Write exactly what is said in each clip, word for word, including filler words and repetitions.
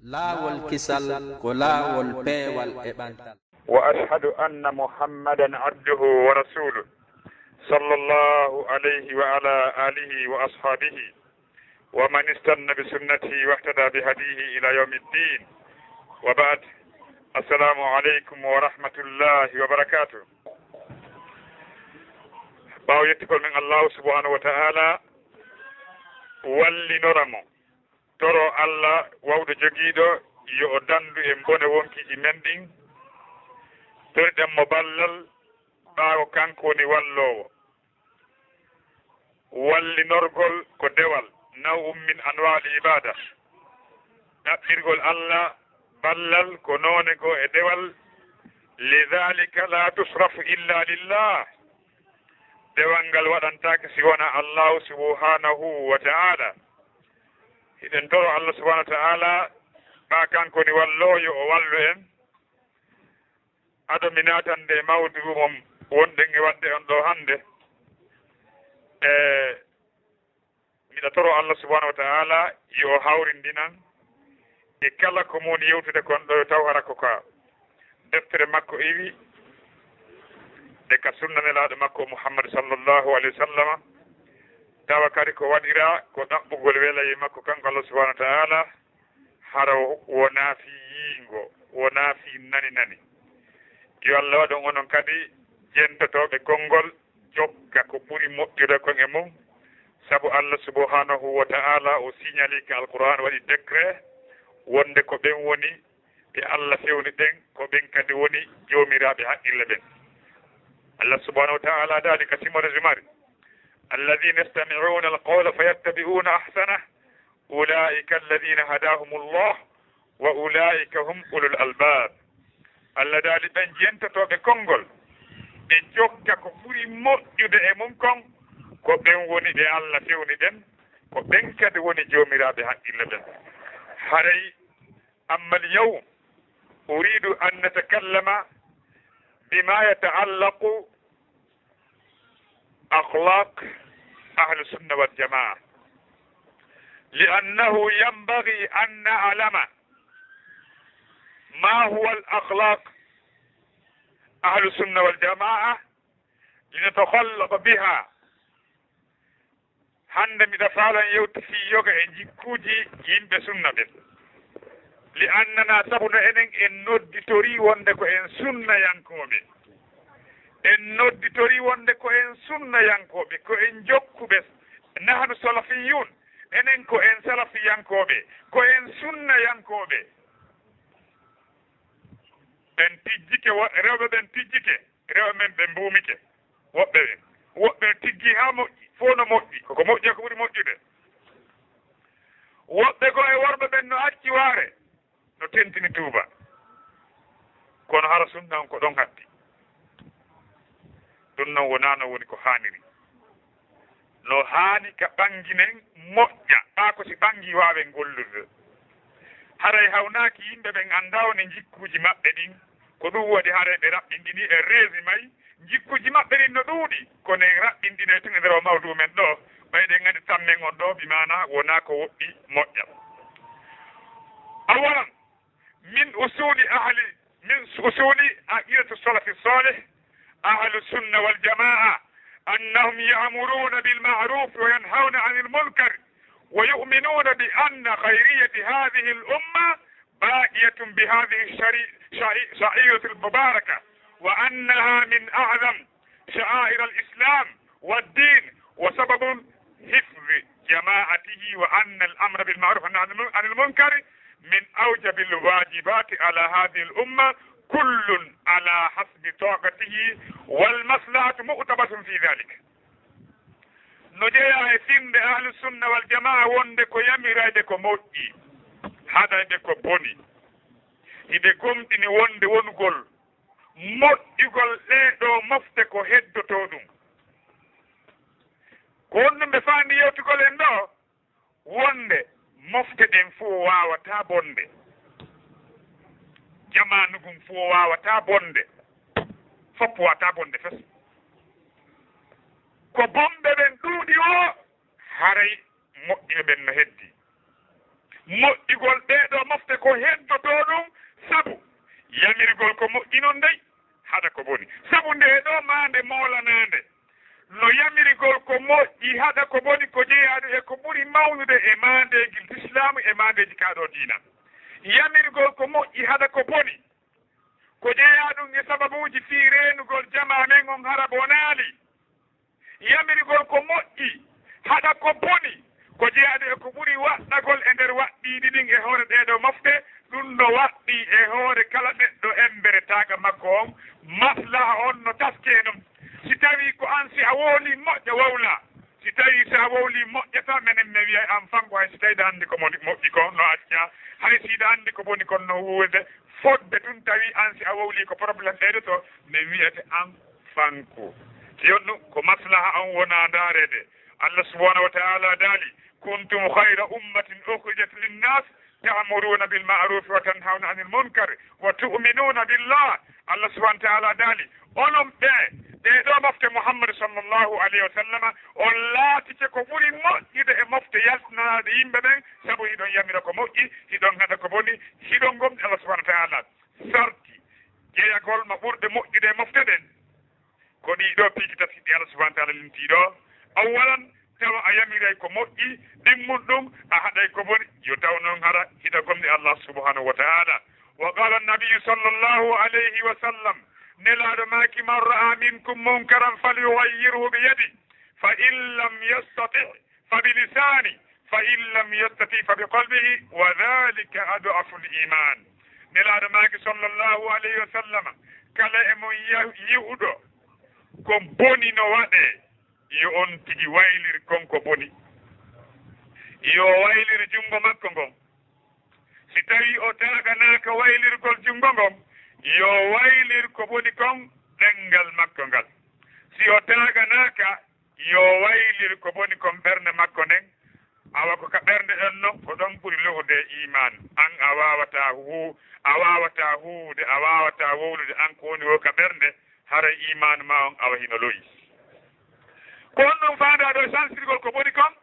Laawol kisal ko laawol peewal e ɓantal. وأشهد أن محمدا عبده ورسوله، صلى الله عليه وعلى آله وأصحابه ومن استن بسنته واهتدى بهديه إلى يوم الدين. وبعد، السلام عليكم ورحمة الله وبركاته. Ɓaawo yettugol men Allahu subhanahu wa ta'ala, wallinora mo, toro Allah wawɗo jogiiɗo yo o dandu en bone wonkiiji men ɗin. Toriɗen mo ballal, ɓaawo kanko woni walloowo. Wallinorgol ko dewal, naw'un min anwa'il ibada. Ɗaɓɓirgol Allah ballal ko noone goo e dewal. لذلك لا تصرف إلا لله. Dewal ngal waɗantaake si wonaa Allahu subhanahu wa ta'ala. Hiɗen toro Allah subhanahu wa ta'ala, ɓaa kanko ni walloowo, yo o wallu en. Ado mi naatande e mawdu mo wonɗen e waɗde on ɗo hannde, e miɗa toro Allah subhanahu wa ta'ala yo o hawrindinan e kala ko mo woni yewtude kon ɗo, yo taw hara ko ka deftere makko iwi, e ka sunna nelaaɗo makko Muhammad sallallahu alaihi wa sallama, tawa kadi ko waɗira ko ɗaɓɓugol welayee makko kanko Allah subhanahu wa ta'ala, hara wonaa fii yiingo, wonaa fii nani nani. Yo Allah waɗu on onon kadi jentotooɓe konngol, jokka ko ɓuri moƴƴude kon e mum, sabu Allah subhanahu wa ta'ala o signali ka Alqur'an, waɗi décret wonde ko ɓen woni ɓe Allah fewni ɓen, ko ɓen kadi woni joomiraaɓe haqqille ɓen. Allah subhanahu wa ta'ala daali ka timore zumari: الذين يستمعون القول فيتبعون أحسنه أولئك الذين هداهم الله وأولئك هم أولو الألباب. Allah daali ɓen jentotooɓe konngol, ɓe jokka ko ɓuri moƴƴude e mum kon, ko ɓen woni ɓe Allah fewni ɓen, ko ɓen kadi woni joomiraaɓe haqqille ɓen. Haray, أما اليوم أريد أن نتكلم بما يتعلق أخلاق أهل السنة والجماعة، لأنه ينبغي أن نعلم ما هو الأخلاق أهل السنة والجماعة لنتخلق بها. Hannde miɗa faalaa yewti fii yoga e jikkuuji yimɓe sunna ɓen. Li annana, sabu no enen en nodditorii wonde ko en sunnayankooɓe. En nodditorii wonde ko en sunnayankooɓe, ko en jokkuɓe. Nahnu salafiyun, enen ko en salafiyankooɓe, ko en sunnayankooɓe. En tijjike, wo-, rewɓe ɓen tijjike, rewɓe men ɓe mbuumike. Woɓɓe ɓen, woɓɓe tiggi haa moƴƴi, fof no moƴƴi, koko moƴƴi ko ɓuri moƴƴude. Woɓɓe goo e worɓe ɓen no acci waare, no tentini tuuba. Kono hara sunna on ko ɗon hatti. Ɗum non wonaa no woni ko haaniri. No haani ka ɓangi men moƴƴa, ɓaa ko si ɓangi waawen gollude. Haray hawnaaki yimɓe ɓen anndaa woni jikkuuji maɓɓe ɗin. Ko ɗum waɗi haray ɓe raɓɓinɗini e reesi may. Jikkuuji maɓɓe ɗin no ɗuuɗi, kono en raɓɓinɗinay tun e nder o mawduu men ɗo, ɓayde en anndi tammen on ɗo, bi maana wonaa ko woɗɗi moƴƴa. Awalan, من أصول أهل، من أصول عقيدة السلف الصالح أهل السنة والجماعة أنهم يأمرون بالمعروف وينهون عن المنكر، ويؤمنون بأن خيرية هذه الأمة باقية بهذه الشري-، شعي-، شعيرة المباركة، وأنها من أعظم شعائر الإسلام والدين، وسبب حفظ جماعته، وأن الأمر بالمعروف والنهي عن المنكر من أوجب الواجبات على هذه الأمة، كل على حسب طاقته، والمصلحة مؤتبرة في ذلك. No jeyaa e finnde Ahlu Sunna wal Jamaa wonde ko yamirayɓe ko moƴƴi, haɗayɓe ko boni. Hiɓe gomɗini wonde wonugol moƴƴugol ɗee ɗoo mofte ko heddotoo ɗum. Ko honɗum ɓe faandi yewtugol en ɗoo? Wonde mofte ɗen fof waawataa bonde. Jamaanu ngun fof waawataa bonde. Fof waawataa bonde fes. Ko bonɓe ɓen ɗuuɗi o, haray moƴƴuɓe ɓen no heddi. moƴƴugol ɗee ɗoo mofte ko heddotoo ɗum, sabu yamirgol ko moƴƴi noon dey, haɗa ko boni. Sabu ndee ɗoo maande moolanaande, no yamirgol ko moƴƴi haɗa ko boni ko jeyaaɗo e ko ɓuri mawnude e maandeeji lislaamu e maandeeji kaa ɗoo diina. Yamirgol ko moƴƴi haɗa ko boni ko jeyaa ɗum e sababuuji fii reenugol jamaa men on hara bonaali. Yamirgol ko moƴƴi, haɗa ko boni, ko jeyaaɗo e ko ɓuri waɗɗagol e nder waɗɗiiɗi ɗin e hoore ɗee ɗoo mofte, ɗum no waɗɗii e hoore kala neɗɗo embere taaga makko on, maslaha on no taskee non. Si tawii ko an, si a wowlii moƴƴa, wowlaa. Si tawii si a wowlii moƴƴataa, menen mi wi'ay an fanko, hay si tawii hiɗa anndi ko mo-, moƴƴi kon no accaa, hay si hiɗa anndi ko boni kon no wuurde, fodde tun tawi an si a wowlii ko problème ɓeydoto, mi wi'ete an fanko. Yo ɗum ko maslaha on wona ndaareede. Allah subhanahu wa ta'ala daali, "Kuntum khayra ummatin ukhrijat linnas ta'muruna bil ma'ruf wa tanhawna anil munkar wa tu'minuna billah." Allah subhanahu wa ta'ala daali, "Onon ɓe, ɗee ɗoo mofte Muhammad sallallahu alayhi wa sallama, on laatike ko ɓuri moƴƴude e mofte yaltinanaaɗe yimɓe ɓen, sabu hiɗon yamira ko moƴƴi, hiɗon haɗa ko boni, hiɗon gomɗi Allah subhanahu wa ta'ala." Sarti jeyagol ma ɓurɗe moƴƴude e mofte ɗen. Ko ɗii ɗoo piiji tati ɗi Allah subhanahu wa ta'ala lintii ɗoo. Awwalan, tawa a yamiray ko moƴƴi, ɗimmun ɗum a haɗay ko boni, yo taw noon hara hiɗa gomɗi Allah subhanahu wa ta'ala. Wa qala an-nabiyyu sallallahu alayhi wa sallam, Nelaaɗo maaki, "Man ra'a minkum munkaran falyughayyirhu bi yadi, fa in lam yastati fa bi lisani, fa in lam yastati fa bi qalbihi, wa dhalika ad'afu al-iman." Nelaaɗo maaki sallallahu alayhi wa sallam, kala e mon ya-, yi'uɗo ko boni no waɗee, yo on tigi waylir kon ko boni. Yo waylir junngo makko ngon. Si tawii o taaganaaka waylirgol junngo ngon, yo waylir ko boni kon ɗemngal makko ngal. Si o taaganaaka, yo waylir ko boni kon ɓernde makko nden. Awa ko ka ɓernde ɗon non, ko ɗon ɓuri lo'ude e iimaan. An a waawataa huu-, a waawataa huuwude, a waawataa wowlude, an ko woni woo ka ɓernde, haray iimaan maa on awa hino lo'i. Ko on ɗon faandaa ɗoo sansirgol ko boni kon?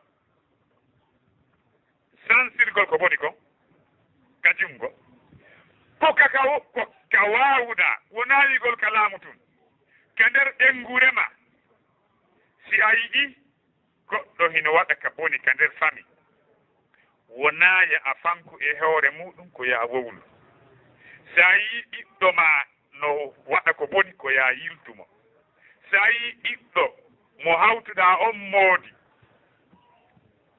Sansirgol ko boni kon ka junngo. Ko ka, ka wo-, ko ka waawuɗaa, wonaa wi'gol ka laamu tun. Ka nder ɓeynguure maa, si a yi'ii goɗɗo hino waɗa ka boni ka nder fami, wonaa yo a fanku e hoore muuɗum, ko yo a wowlu. Si a yi'ii ɓiɗɗo maa no waɗa ko boni, ko yo a yiltu mo. Si a yi'ii ɓiɗɗo mo hawtuɗaa on moodi,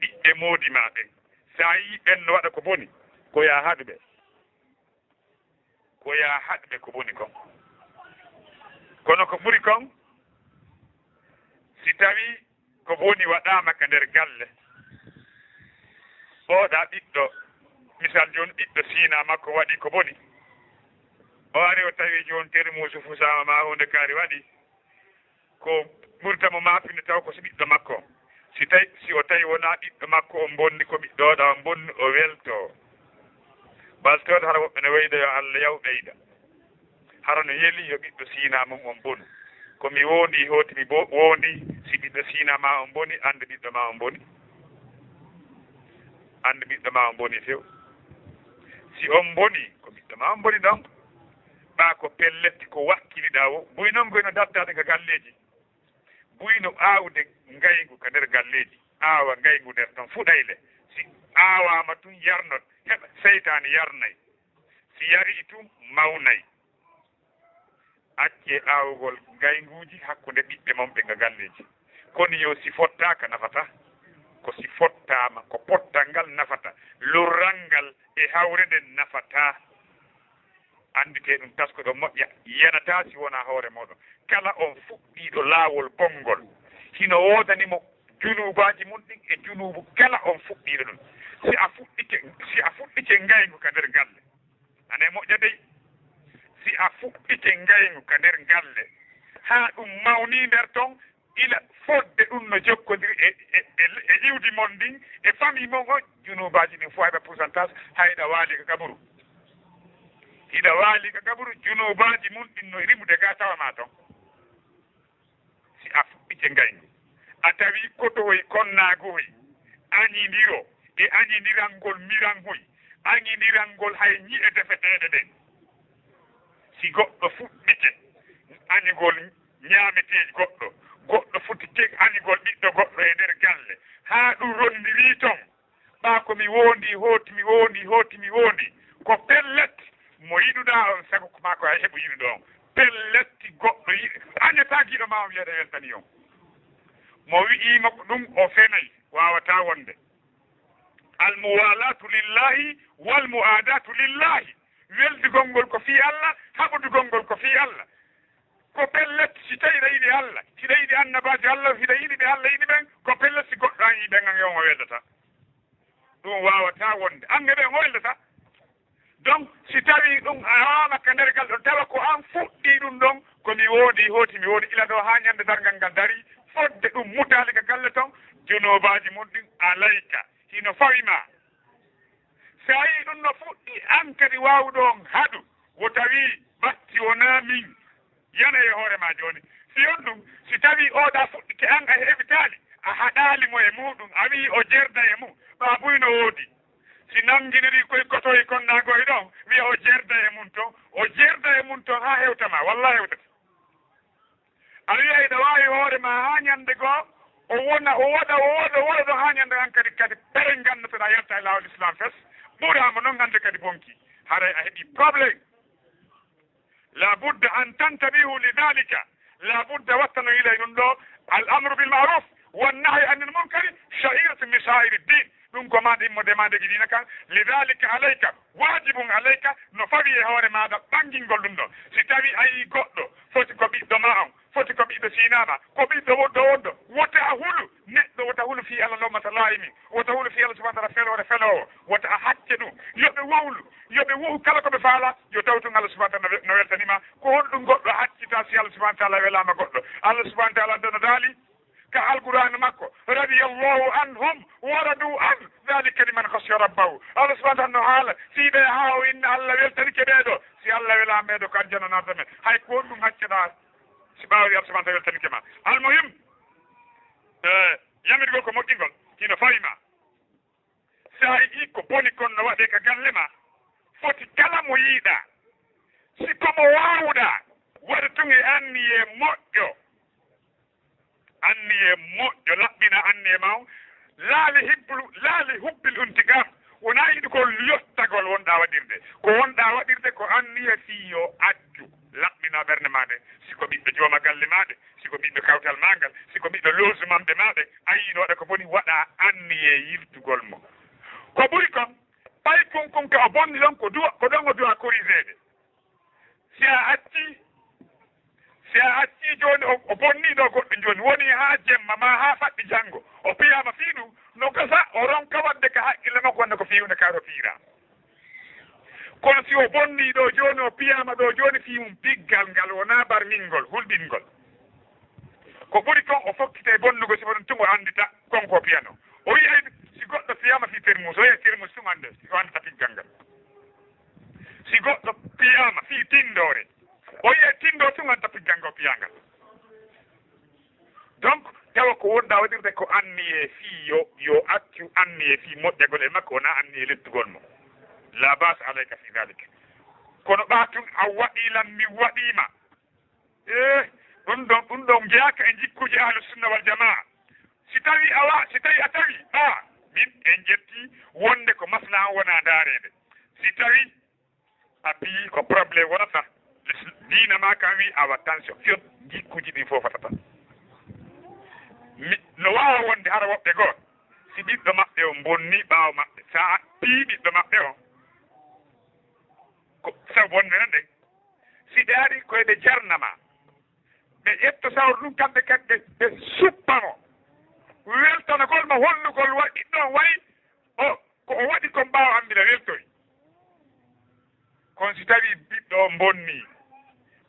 ɓiɓɓe moodi maa ɓen, si a yi'ii ɓen no waɗa ko boni, ko yo a haɗu ɓe. Ko yo a haɗu ɓe ko boni kon. Kono ko ɓuri kon, si tawii ko boni waɗaama ka nder galle, ɓooɗaa ɓiɗɗo, misal jooni, ɓiɗɗo siinaa makko waɗii ko boni, o ari o tawi jooni termuusu fusaama maa huunde kaari waɗii, ko ɓurta mo maapinde taw ko si ɓiɗɗo makko. Si tawi, si o tawi wonaa ɓiɗɗo makko on bonni, ko ɓiɗɗo oɗa on bonni, o weltoo. Ɓaltooɗo hara woɓɓe no weyda yo Allah yaw ɓeyda. Hara no yeli yo ɓiɗɗo siinaa mum on bonu. Ko mi woondii hooti mi bo-, woondii, si ɓiɗɗo siinaa maa on boni, anndu ɓiɗɗo maa on boni. Anndu ɓiɗɗo maa on boni few. Si on boni, ko ɓiɗɗo maa on boni ɗon. Ɓaa ko pellet ko wakkiliɗaa wo. Buy non koy no dattaade ka galleeji. Buy no aawde ngayngu ka nder galleeji. Aawa ngayngu nder ton fuɗayle. Si aawaama tun yarnot, heɓa seytaane yarnay. Si yarii tun mawnay. Accee aawugol ngaynguuji hakkunde ɓiɓɓe mon ɓe ka galleeji. Kono yo si fottaaka nafata. Ko si fottaama, ko pottal ngal nafata. Lurral ngal e hawre nden nafata. Annditee ɗum, taskoɗon moƴƴa, yanataa si wonaa hoore mooɗon. Kala on fuɗɗiiɗo laawol bonngol, hino woodani mo junuubaaji mun ɗin e junuubu kala on fuɗɗiiɗo ɗum. Si a fuɗɗike, si a fuɗɗike ngayngu ka nder galle, anee moƴƴa dey. Si a fuɗɗike ngayngu ka nder galle, haa ɗum mawnii nder ton, ila fodde ɗum no jokkodiri e, e, e, e iwdi mon ndin, e famille mon on, junuubaaji ɗin fof heɓa pourcentage, hay hiɗa waali ka kaburu. Hiɗa waali ka kaburu, junuubaaji mun ɗin no rimude ga tawa ma ton. Si a fuɗɗike ngayngu, a tawi kotowoy konnaagoy, añindiro, e añindirangol miranhuy, añindirangol hay ñi'e defeteeɗe ɗen. Si goɗɗo fuɗɗike añugol ñaameteeji goɗɗo, goɗɗo fuɗɗike añugol ɓiɗɗo goɗɗo e nder galle, haa ɗum rondirii ton, ɓaa ko mi woondii, hooti mi woondii, hooti mi woondii, ko pellet, mo yiɗuɗaa on, sago ko maa ko hay heɓu yiɗuɗo on. Pellet, si goɗɗo yiɗi, añataa giɗo maa on, wiyata weltanii on. Mo wi'ii mo ko ɗum, o fenay, waawataa wonde. Al muwalaatu lillaahi wal mu'aadaatu lillaahi. Weldugol ngol ko fii Allah, haɓodugol ngol ko fii Allah. Ko pellet, si tawii hiɗa yiɗi Allah, hiɗa yiɗi annabaajo Allah, hiɗa yiɗi ɓe Allah yiɗi ɓen, ko pellet si goɗɗo an yiɗi ɓen, an e on o weldataa. Ɗum waawataa wonde. An e ɓen o weldataa. Donc, si tawii ɗum a waama ka nder gal ɗon, tawa ko an fuɗɗii ɗum ɗon, ko mi woodi, hooti mi woodi, ila ɗo haa ñande darngal ngal darii, fodde ɗum mutaali ka galle ton, junuubaaji mun ɗin alayka, hino fawi ma. Si a yii ɗum no fuɗɗii, an kadi waawuɗo on haɗu, wota wii, batti wonaa min, yana e hoore ma jooni. Si on ɗum, si tawii oɗa fuɗɗike an a heɓitaali, a haɗaali mo e muuɗum, a wii o jerda e mum, ɓaabuy no woodi. Si nannginirii koye kotoye kon naagoy ɗon, wiya o jerda e mum ton, o jerda e mum ton haa hewta ma, walla hewtata. A wiya hiɗa waawi hoore ma haa ñande goo, o wona, o waɗa, o waɗa, o waɗa ɗon haa ñande an kadi, kadi peren ngannotoɗaa yalta e laawol Islam fes, ɓuraa mo non hannde kadi bonki. Haray a heɓii problème. La budda an tantabihu li dhalika. La budda wattano yila e ɗum ɗo, al amru bil ma'ruf wan nahyi anil munkari sha'iratun min sha'airi din. Ɗum ko maande immorde maandeeji diina kan. Li dhalika alayka, wajibun alayka, no fawi e hoore maaɗa ɓangingol ɗum ɗon. Si tawi a yii goɗɗo, foti ko ɓiɗɗo ma on, foti ko ɓiɗɗo siinaama, ko ɓiɗɗo woddo woddo, wota a hulu. Neɗɗo wota hulu fii Allah lomata laayimin, wota hulu fii Allah subhanahu wa ta'ala feloore feloowo, wota a hacce ɗum. Yo ɓe wowlu, yo ɓe wohu kala ko ɓe faala, yo taw tun Allah subhanahu wa ta'ala no wel-, no weltanii ma. Ko honɗum goɗɗo haccita si Allah subhanahu wa ta'ala welaama goɗɗo? Allah subhanahu wa ta'ala no daali ka Alqur'aanu makko, radiyallahu anhum wa radu an, dhalika liman khashiya rabbahu. Allah subhanahu wa ta'ala no haala, si ɓe haa o inna Allah weltanike ɓee ɗoo, si Allah welaama ɓee ɗoo ko aljanna naata men. Hay ko honɗum hacceɗaa si ɓaawo Allah subhanahu wa ta'ala weltanike ma? Almuhim, eh, yamirgol ko moƴƴingol, hino fawi ma. Si a yi'ii ko boni kon no waɗee ka galle ma, foti kala mo yiiɗaa, si ko mo waawuɗaa, waɗu tun e anniyee moƴƴo. Anniyee moƴƴo, laɓɓina anniyee ma on. Laa li hibbul-, laa li hubbil intiqam. Wonaa yiɗugol yottagol wonɗaa waɗirde. Ko wonɗaa waɗirde ko anniyee fii yo accu. Laɓɓina ɓernde maa nden. Si ko ɓiɗɗo jooma galle maa nde, si ko ɓiɗɗo kawtal maa ngal, si ko ɓiɗɗo loosu mamde maa ɓe, a yi'ii no waɗa ko boni, waɗaa anniyee yiltugol mo. Ko ɓuri kon, ɓay kun, kun ka o bonni ɗon, ko duwa, ko ɗon o duwa koriseede. Si a accii, si a accii jooni, o, o bonnii ɗoo goɗɗum jooni, wonii haa jemma maa haa faɗɗi janngo, o piyaama fii ɗum, no gasa o ronka waɗde ka hakkille makko wonde ko fii huunde kaari o piyiraa. Kono si o bonnii ɗoo jooni, o piyaama ɗoo jooni fii mum piggal ngal, wonaa barmingol, hulɓingol. Ko ɓuri kon o fokkita e bonnugol, sibu ɗum tun o anndita kon ko o piyanoo. O yi'ay si goɗɗo piyaama fii termus, o yi'ay termus tun annda, o anndita piggal ngal. Si goɗɗo piyaama fii tinndoore, o yi'ay tinndoore tun anndita piggal ngal o piyaa ngal. Donc, tawa ko wonɗaa waɗirde ko anniyee fii yo, yo accu anniyee fii moƴƴagol e makko, wonaa anniyee lettugol mo. La ba'sa alayka fi dhalik. Kono ɓaa tun a waɗii lan, mi waɗii ma. Eh, ɗum ɗon, ɗum ɗon jeyaaka e jikkuuji ahlu sunna wal jamaa. Si tawi a wa-, si tawi a tawi, ɓaa, min en ƴetti wonde ko maslaha on wonaa ndaareede. Si tawi a piyi ko problème wonata, lis-, diina maa kan wi awa tension, fiyot, jikkuuji ɗin fof fotata. Mi, no waawa wonde hara woɓɓe goo, si ɓiɗɗo maɓɓe on bonni ɓaawo maɓɓe, sa a piyi ɓiɗɗo maɓɓe on, ko sabu wonde nan ɗen. Si ɓe ari ko eɓe jarna ma, ɓe ƴetta sawru ɗum kamɓe kadi ɓe, ɓe suppa mo. Weltanagol mo, hollugol wa-, ɓiɗɗo on wayi o, ko o waɗi kon ɓaawo an mbiɗa weltori. Kono si tawii ɓiɗɗo on bonnii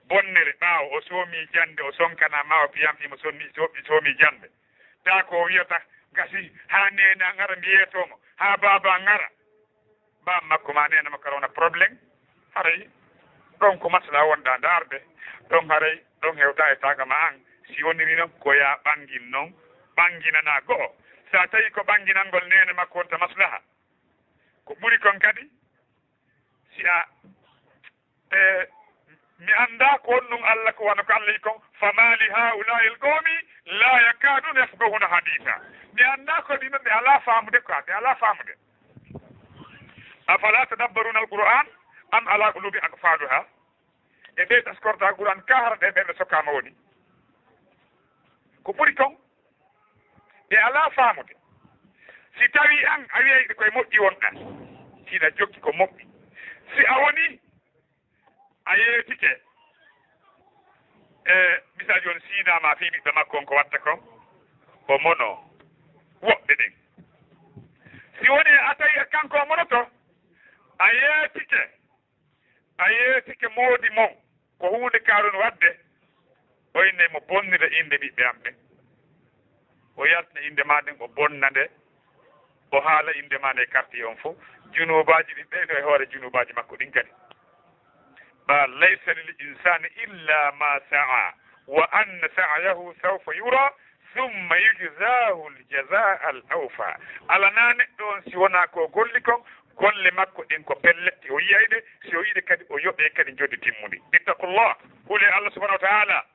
bonnere ɓaawo, o soomii jannde, o sonkanaa ma, o piyan fii mo sonni-, so-, soomii jannde, taa ko o wiyata, gasi haa neene an ara mi yeetoo mo, haa baaba an ara. Baaba makko maa neene makko ara wona problème. Haray ɗon ko masla wonɗaa ndaarde. Ɗon haray ɗon hewtaa e taagama an. Si woniri non ko yaa ɓangin non, ɓanginanaa go'o. so a tawi ko ɓannginangol neene makko wonta maslaha, ko ɓuri kon kadi, si a, e, mi anndaa ko honɗun Allah ko wano ko Allah yi kon, "فما لهؤلاء القوم لا يكادون يفقهون حديثا." Mi anndaa ko ɓe, ɓe alaa faamude quoi, ɓe alaa faamude. "أفلا يتدبرون القرآن أم على قلوب أقفالها." E ɓe taskorta Qur'an ka hara ɗe ɓe ɓe sokaama woni. Ko ɓuri kon, ɓe alaa faamude. Si tawi an a wi'ay ɓe koye moƴƴi wonɗa, si na jokki ko moƴƴi. Si a woni, a yeetike, e misal jooni siinaama fii ɓiɓɓe makko on ko watta kon, o mono woɓɓe ɓen. Si woni a tawi kanko o monoto, a yeetike, a yeetike moodi mon, ko huunde kaarun waɗde, o inne mo bonnira innde ɓiɓɓe am ɓen. O yaltina innde maa nden, o bonna nde, o haala innde maa nde e quartier on fof. Junuubaaji ɗin ɓeydo e hoore junuubaaji makko ɗin kadi. Ba, "ليس للإنسان إلا ما سعى وأن سعيه سوف يرى ثم يجزاه الجزاء الأوفى." Alanaa neɗɗo on si wonaa ko golli kon, golle makko ɗen ko pellet, o yi'ay ɗe, si o yi'i ɗe kadi, o yoɓee kadi njoɓdi timmundi. Ittaqullah, hulee Allah subhanahu wa ta'ala.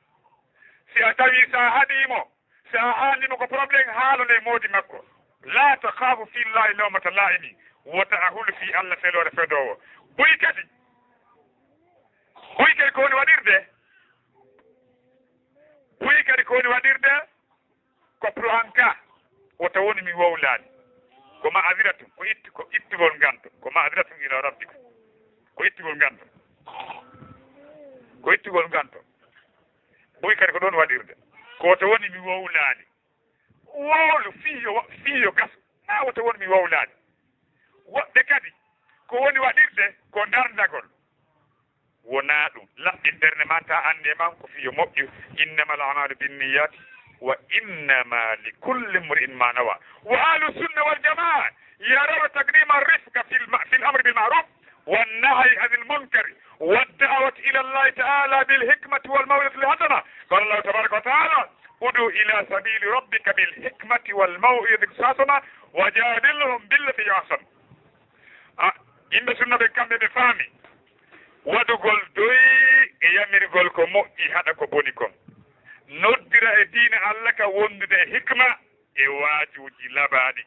Si a tawi sa haɗii mo, si a haalni mo ko problème, haalane moodi makko. "لا تخاف في الله لومة لائم." Wota a hulu fii Allah feloore fedoowo. Buy kadi, buy kadi ko woni waɗirde? Buy kadi ko woni waɗirde? Ko pour an ka, wota woni mi wowlaali. Ko ma'aziratun, ko ittu-, ko ittugol nganto. Ko ma'aziratun ila rabbikum. Ko ittugol nganto. Ko ittugol nganto. Buy kadi ko ɗon waɗirde. Ko wota woni mi wowlaali. Wowlu fii yo wa-, fii yo gasu. Naa wota woni mi wowlaali. Woɓɓe kadi, ko woni waɗirde ko darndagol. Wonaa ɗum. Laɓɓin ɓernde maa, taa annde maa ko fii yo moƴƴu. إنما الأعمال بالنيات وإنما لكل امرئ ما نوى. وأهل السنة والجماعة يرون تقديم الرفق في الم-، في الأمر بالمعروف والنهي عن المنكر والدعوة إلى الله تعالى بالحكمة والموعظة الحسنة. قال الله تبارك وتعالى: "ادع إلى سبيل ربك بالحكمة والموعظة الحسنة وجادلهم بالتي هي أحسن." Ah, yimɓe sunna ɓen, kamɓe ɓe faami waɗugol doy e yamirgol ko moƴƴi, haɗa ko boni kon. Noddira e diina Allah ka wondude e hikma e waajuuji labaaɗi.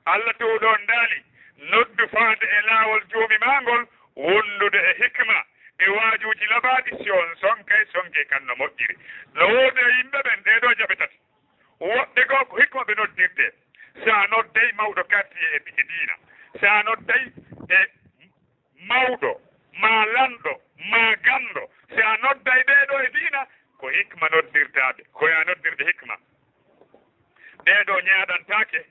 Allah Toowɗo on daali: "Noddu faade e laawol Joomi maa ngol, wondude e hikma e waajuuji labaaɗi. Si on sonkay, sonkee kan no moƴƴiri." No woodi e yimɓe ɓen ɗee ɗoo jaɓe tati. Woɓɓe goo ko hikma ɓe noddirtee. Si a nodday mawɗo quartier e, e diina, si a nodday e mawɗo, maa lanɗo, maa ganndo, si a nodday ɓee ɗoo e diina, ko hikma noddirtaa ɓe, ko yo a noddir ɓe hikma. Ɓee ɗoo ñaaɗantaake,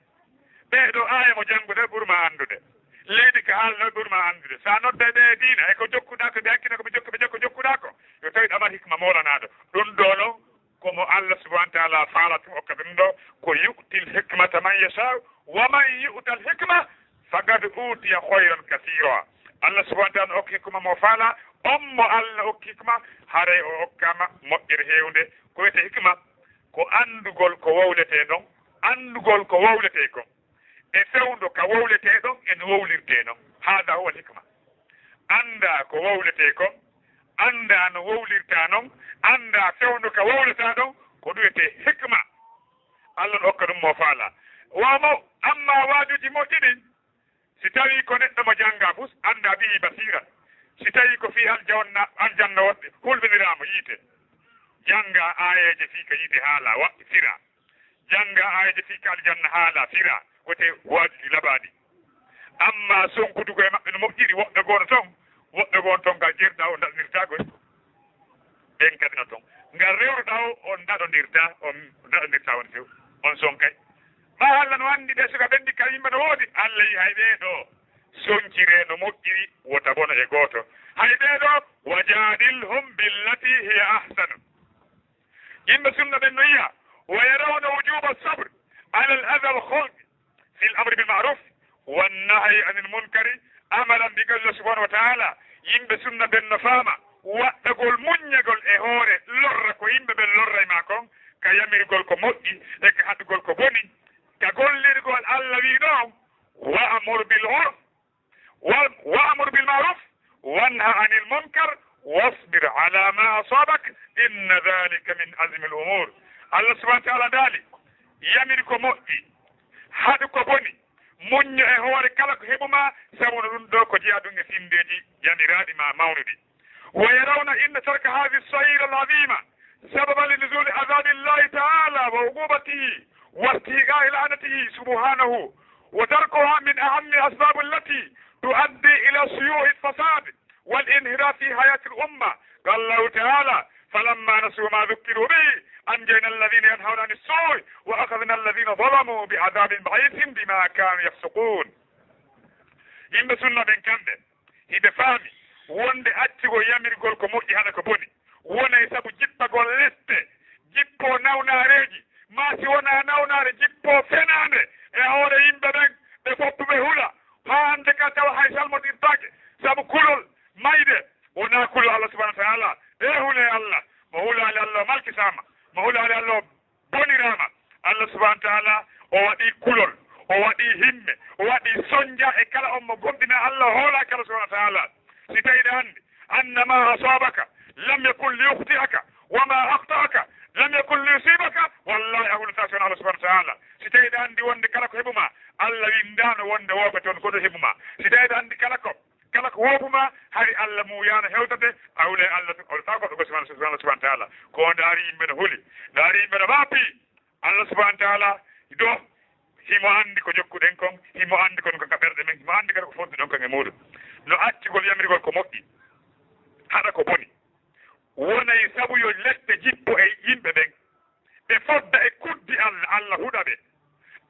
ɓee ɗoo aaya mo janngude ɓuri maa anndude, leydi ka haalnoo ɓuri maa anndude. Si a nodday ɓe e diina, e ko jokkuɗaa ko, ɓe hakkina ko ɓe jokku, ɓe jokku, jokkuɗaa ko, yo tawi ɗo mari hikma moolanaaɗo. Ɗum ɗoo non, ko mo Allah subhanahu wa ta'ala faala tun okka ɓe ɗum ɗoo, ko: "يؤتي الحكمة من يشاء ومن يؤت الحكمة فقد أوتي خيرا كثيرا." Allah subhanahu wa ta'ala okki hikma mo faala, on mo Allah okki hikma, haray o okkaama moƴƴere heewnde. Ko wiyetee hikma? Ko anndugol ko wowletee ɗon, anndugol ko wowletee kon, e fewndo ka wowletee ɗon e no wowlirtee non. هذا هو الحكمة. Anndaa ko wowletee kon, anndaa no wowlirtaa non, anndaa fewndo ka wowletaa ɗon, ko ɗum wiyetee hikma. Allah no okka ɗum mo faala. Wa mo, amma waajuuji moƴƴi ɗin, si tawii ko neɗɗo mo janngaa fus, anndaa bihi basiira. Si tawii ko fii aljanna, aljanna wonde, hulɓiniraama yiite. Janngaa aayeeje fii ka yiite haalaa, wa, firaa. Janngaa aayeeje fii ka aljanna haalaa, firaa, wiyetee waajuuji labaaɗi. Amma sonkude ko e maɓɓe no moƴƴiri, woɓɓe goo no ton, woɓɓe goo no ton, ngal jerɗaa o daɗondirtaa koy. Ɓen kadi no ton. Ngal rewruɗaa o, on daɗondirtaa, on daɗondirtaa woni few, on sonkay. Maa Allah no anndi ɓee suka ɓen ɗi ka yimɓe no woodi, Allah yi hay ɓee ɗoo sonkiree no moƴƴiri, wota bono e gooto. Hay ɓee ɗoo, وجادلهم بالتي هي أحسن. Yimɓe sunna ɓen no yi'a, ويرون وجوب الصبر على الأذى الخلق في الأمر بالمعروف والنهي عن المنكر عملا بقول الله سبحانه وتعالى. Yimɓe sunna ɓen no faama waɗɗagol muññagol e hoore lorra ko yimɓe ɓen lorray maa kon, ka yamirgol ko moƴƴi e ka haɗugol ko boni. ka gollirgol Allah wi ɗon, "Wa'mur bil urf, wa-, wa'mur bil ma'ruf, wanha anil munkar, wasbir ala ma asabak, inna dhalika min azmi al umur." Allah subhanahu wa ta'ala daali, yamir ko moƴƴi, haɗu ko boni, muñño e hoore kala ko heɓu ma, sabu no ɗum ɗo ko jeyaa ɗum e finndeeji yamiraaɗi ma mawnuɗi. ويرون أن ترك هذه الصغيرة العظيمة سببا لنزول عذاب الله تعالى وعقوبته واستحقاق لعنته سبحانه، وتركها من أهم الأسباب التي تؤدي إلى شيوع الفساد والانحراف في حياة الأمة. قال الله تعالى: "فلما نسوا ما ذكروا به أنجينا الذين ينهون عن السوء وأخذنا الذين ظلموا بعذاب بئيس بما كانوا يفسقون." Yimɓe sunna ɓen kamɓe, hiɓe faami wonde accugol yamirgol ko moƴƴi haɗa ko boni, wonay sabu jippagol lette, jippoo nawnaareeji, maa si wonaa nawnaare, jippoo fenaande e hoore yimɓe ɓen, ɓe fof ɓe hula, haa hannde ka tawa hay salmondirtaake, sabu kulol mayde wonaa kulol Allah subhanahu wa ta'ala. E hule Allah, mo hulaali Allah o malkisaama, mo hulaali Allah o boniraama. Allah subhanahu wa ta'ala o waɗi kulol, o waɗi himme, o waɗi sonja e kala on mo gomɗina Allah, o hoolaaki Allah subhanahu wa ta'ala. Si tawi ɗa anndi anna ma asabaka lam yakun li yukhti'aka, wa ma akhta'aka lam yakun li yusibaka, wallahi a hulata si wona Allah subhanahu wa ta'ala. Si tawi ɗa anndi wonde kala ko heɓu ma, Allah winndaano wonde wooɓe toon ko ɗo heɓu ma. Si tawi ɗa anndi kala ko kala ko wooɓu ma, hari Allah muuyaano hewtete, a hulay Allah tun, a hulataa goɗɗo goo si wonaa Allah subhanahu wa ta'ala. Ko ndaari yimɓe no huli, ndaari yimɓe no maapi. Allah subhanahu wa ta'ala ɗo, himo anndi ko jokkuɗen kon, himo anndi kon ko ka ɓerɗe men, himo anndi kadi ko fottuɗon kon e muuɗum. No accugol yamirgol ko moƴƴi, haɗa ko boni, wonay sabu yo lette jippo e yimɓe ɓen. Ɓe fodda e kuddi Allah, Allah huɗa ɓe.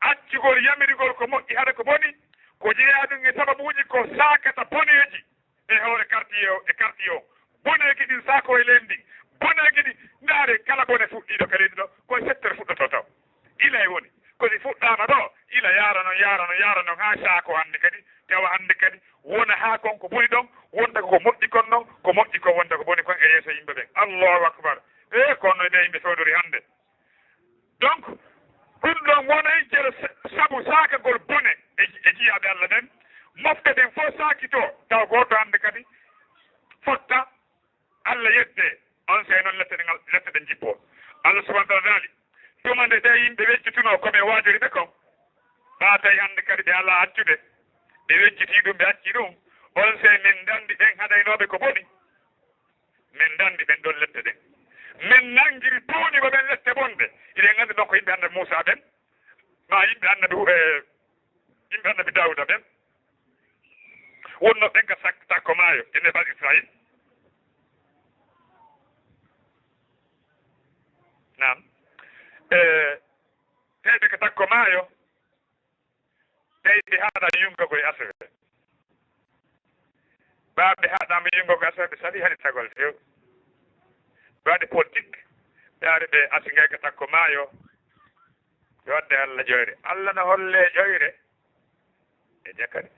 Accugol yamirgol ko moƴƴi haɗa ko boni, ko jeyaa ɗum e sababuuji ko saakata boneeji e hoore quartier o, e quartier o. Boneeji ɗin saakoo e leydi ndin. Boneeji ɗin, ndaare kala bone fuɗɗiiɗo ka leydi ɗo, ko e settere fuɗɗotoo taw. Ila e woni. Ko si fuɗɗaama ɗo, ila yaara non, yaara non, yaara non, haa saakoo hannde kadi, tawa hannde kadi, wona haa kon ko boni ɗon, wonta ko ko moƴƴi kon non, ko moƴƴi kon wonta ko boni kon e yeeso yimɓe ɓen. Allahu akbar. E kono no ɓe yimɓe fewndori hannde. Donc, ɗum ɗon wonay jere sa-, sabu saakagol bone e ji-, e jiyaaɓe Allah ɓen. Mofte ɗen fof saakitoo, tawa gooto hannde kadi fotta, Allah yedde, on sey noon lette ɗen, lette ɗen jippoo. Allah subhanahu wa ta'ala daali, tuma nde ɓee yimɓe wejjitunoo ko ɓe waajori ɓe kon, ɓa tawi hannde kadi ɓe alaa accude, ɓe wejjitii ɗum, ɓe acci ɗum, on sey min danndi ɓen haɗaynooɓe ko boni. Min danndi ɓen ɗon lette ɗen. Min nanngiri tuuñuɓe ɓen lette bonɗe. Hiɗen anndi ɗon ko yimɓe Annabi Muusaa ɓen, maa yimɓe Annabi Hu-, e, yimɓe Annabi Daawuda ɓen. Wonnoo ɓen ka sak-, takko maayo, ene Bani Israayil. Naam. E, tawɓe ka takko maayo, tawi ɓe haɗaama yungagol e asewe. Ɓa ɓe haɗaama yungagol e asewe, ɓe salii halitagol few. Ɓe waɗi politik, ɓe ari ɓe asi ngayka takko maayo, ɓe wadda Allah ƴoyre. Allah no holle ƴoyre e jakari.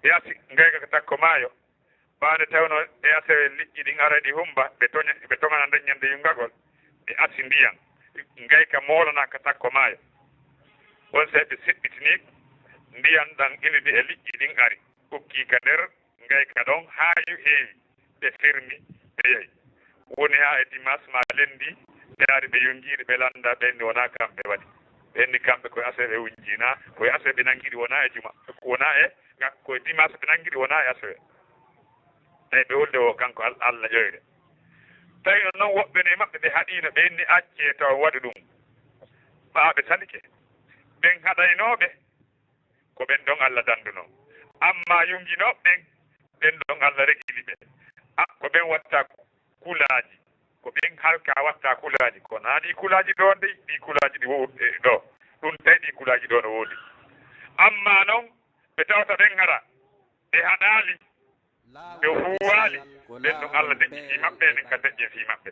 Ɓe asi ngayka takko maayo, ɓaade tawno e asewe liƴƴi ɗin ara ɗi humba, ɓe toña, ɓe toŋana nden ñande yungagol, ɓe asi ndiyan, ngayka moolana ka takko maayo. On sey ɓe seɓɓitini ndiyan ɗan ilidi e liƴƴi ɗin ari, ukki ka nder ngayka ɗon haa yu heewi, ɓe fermi, ɓe yahi. Woni haa e dimas ma lendi, ɓe ari ɓe yungiiɗi, ɓe landa, ɓe inni wonaa kamɓe waɗi. Ɓe inni kamɓe ko e asewe ɓe wunjina, ko e asewe ɓe nangiri, wonaa e juma, wonaa e Ngam ko e dimanche ɓe nangiri, wonaa e asewe. Tawi ɓe wolde o kanko Al-, Allah ƴoyre. Tawi no noon woɓɓe no e maɓɓe ɓe haɗiino, ɓe inni accee taw waɗu ɗum. Ɓaa ɓe salike. Ɓen haɗaynooɓe, ko ɓen ɗon Allah danduno. Amma yunginooɓe ɓen, ɓen ɗon Allah regili ɓe. A, ko ɓen watta kulaaji. Ko ɓen halka watta kulaaji. Ko naa ɗi kulaaji ɗo dey, ɗi kulaaji ɗi wo-, e, ɗo. Ɗum tawi ɗi kulaaji ɗo no woodi. Amma noon, ɓe tawata ɓen hara ɓe haɗaali, ɓe huuwaali, ɓen ɗum Allah deƴƴi fii maɓɓe, enen ka deƴƴen fii maɓɓe.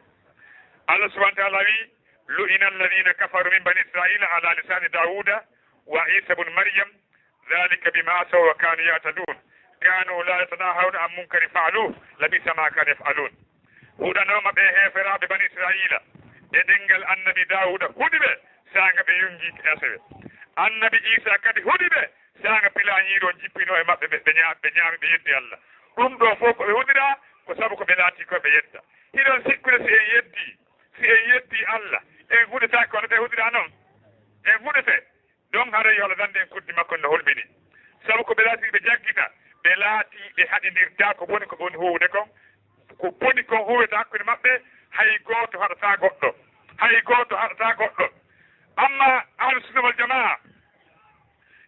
Allah subhanahu wa ta'ala wi, "Lu'ina alladhina kafaru min bani Israila ala lisani Dawuda wa Isa ibn Maryam, dhalika bima asaw wa kanu ya'tadun. Kanu la yatanahawna an munkarin fa'aluhu, labisa ma kanu yaf'alun." Huɗanooma ɓe heeferaaɓe bani Israila e ɗemngal annabi Dawuda, huɗi ɓe saanga ɓe yungi e asewe. Annabi Iisaa kadi huɗi ɓe, saanga pilaañiiɗo on jippinoo e maɓɓe, ɓe, ɓe ñaa-, ɓe ñaami, ɓe yeddi Alla. Ɗum ɗoo fof ko ɓe huɗiraa, ko sabu ko ɓe laatii ko ɓe yedda. Hiɗon sikkude si en yeddii, si en yeddii Alla, en huɗetaake kono ɓe huɗiraa non? En huɗete. Ɗon haray yo Alla danndu en kuddi makko no hulɓini. Sabu ko ɓe laatii ɓe jaggita, ɓe laatii ɓe haɗindirtaa ko boni ko ɓe woni huuwude kon. Ko boni kon huuwete hakkunde maɓɓe, hay gooto haɗataa goɗɗo. Hay gooto haɗataa goɗɗo. Amma Ahlu Sunna wal Jamaa,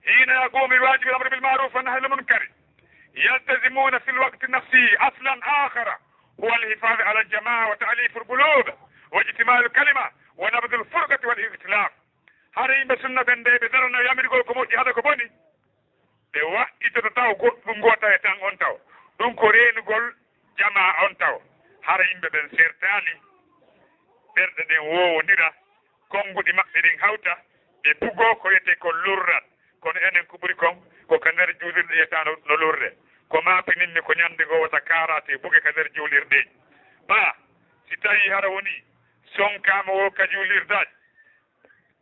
حين يقوم بواجب الأمر بالمعروف والنهي عن المنكر، يلتزمون في الوقت نفسه أصلا آخر، هو الحفاظ على الجماعة وتأليف القلوب واجتماع الكلمة ونبذ الفرقة والائتلاف. Hara yimɓe sunna ɓen, nde ɓe darano yamirgol ko moƴƴi haɗa ko boni, ɓe waɗɗitoto taw goɗɗum ngoo tawe tan on taw. Ɗum ko reenugol jamaa on taw. Hara yimɓe ɓen sertaali, ɓerɗe ɗen woowondira, konnguɗi maɓɓe ɗin hawta, ɓe bugoo ko wiyetee ko lurral. Kono enen ko ɓuri kon, ko ka nder juulirɗe yiyata no, no lurre. Ko maa pininmi ko ñannde goo wota kaaraate buge ka nder juulirɗe. Ɓaa, si tawii hara wonii sonkaama woo ka juulirdaaj,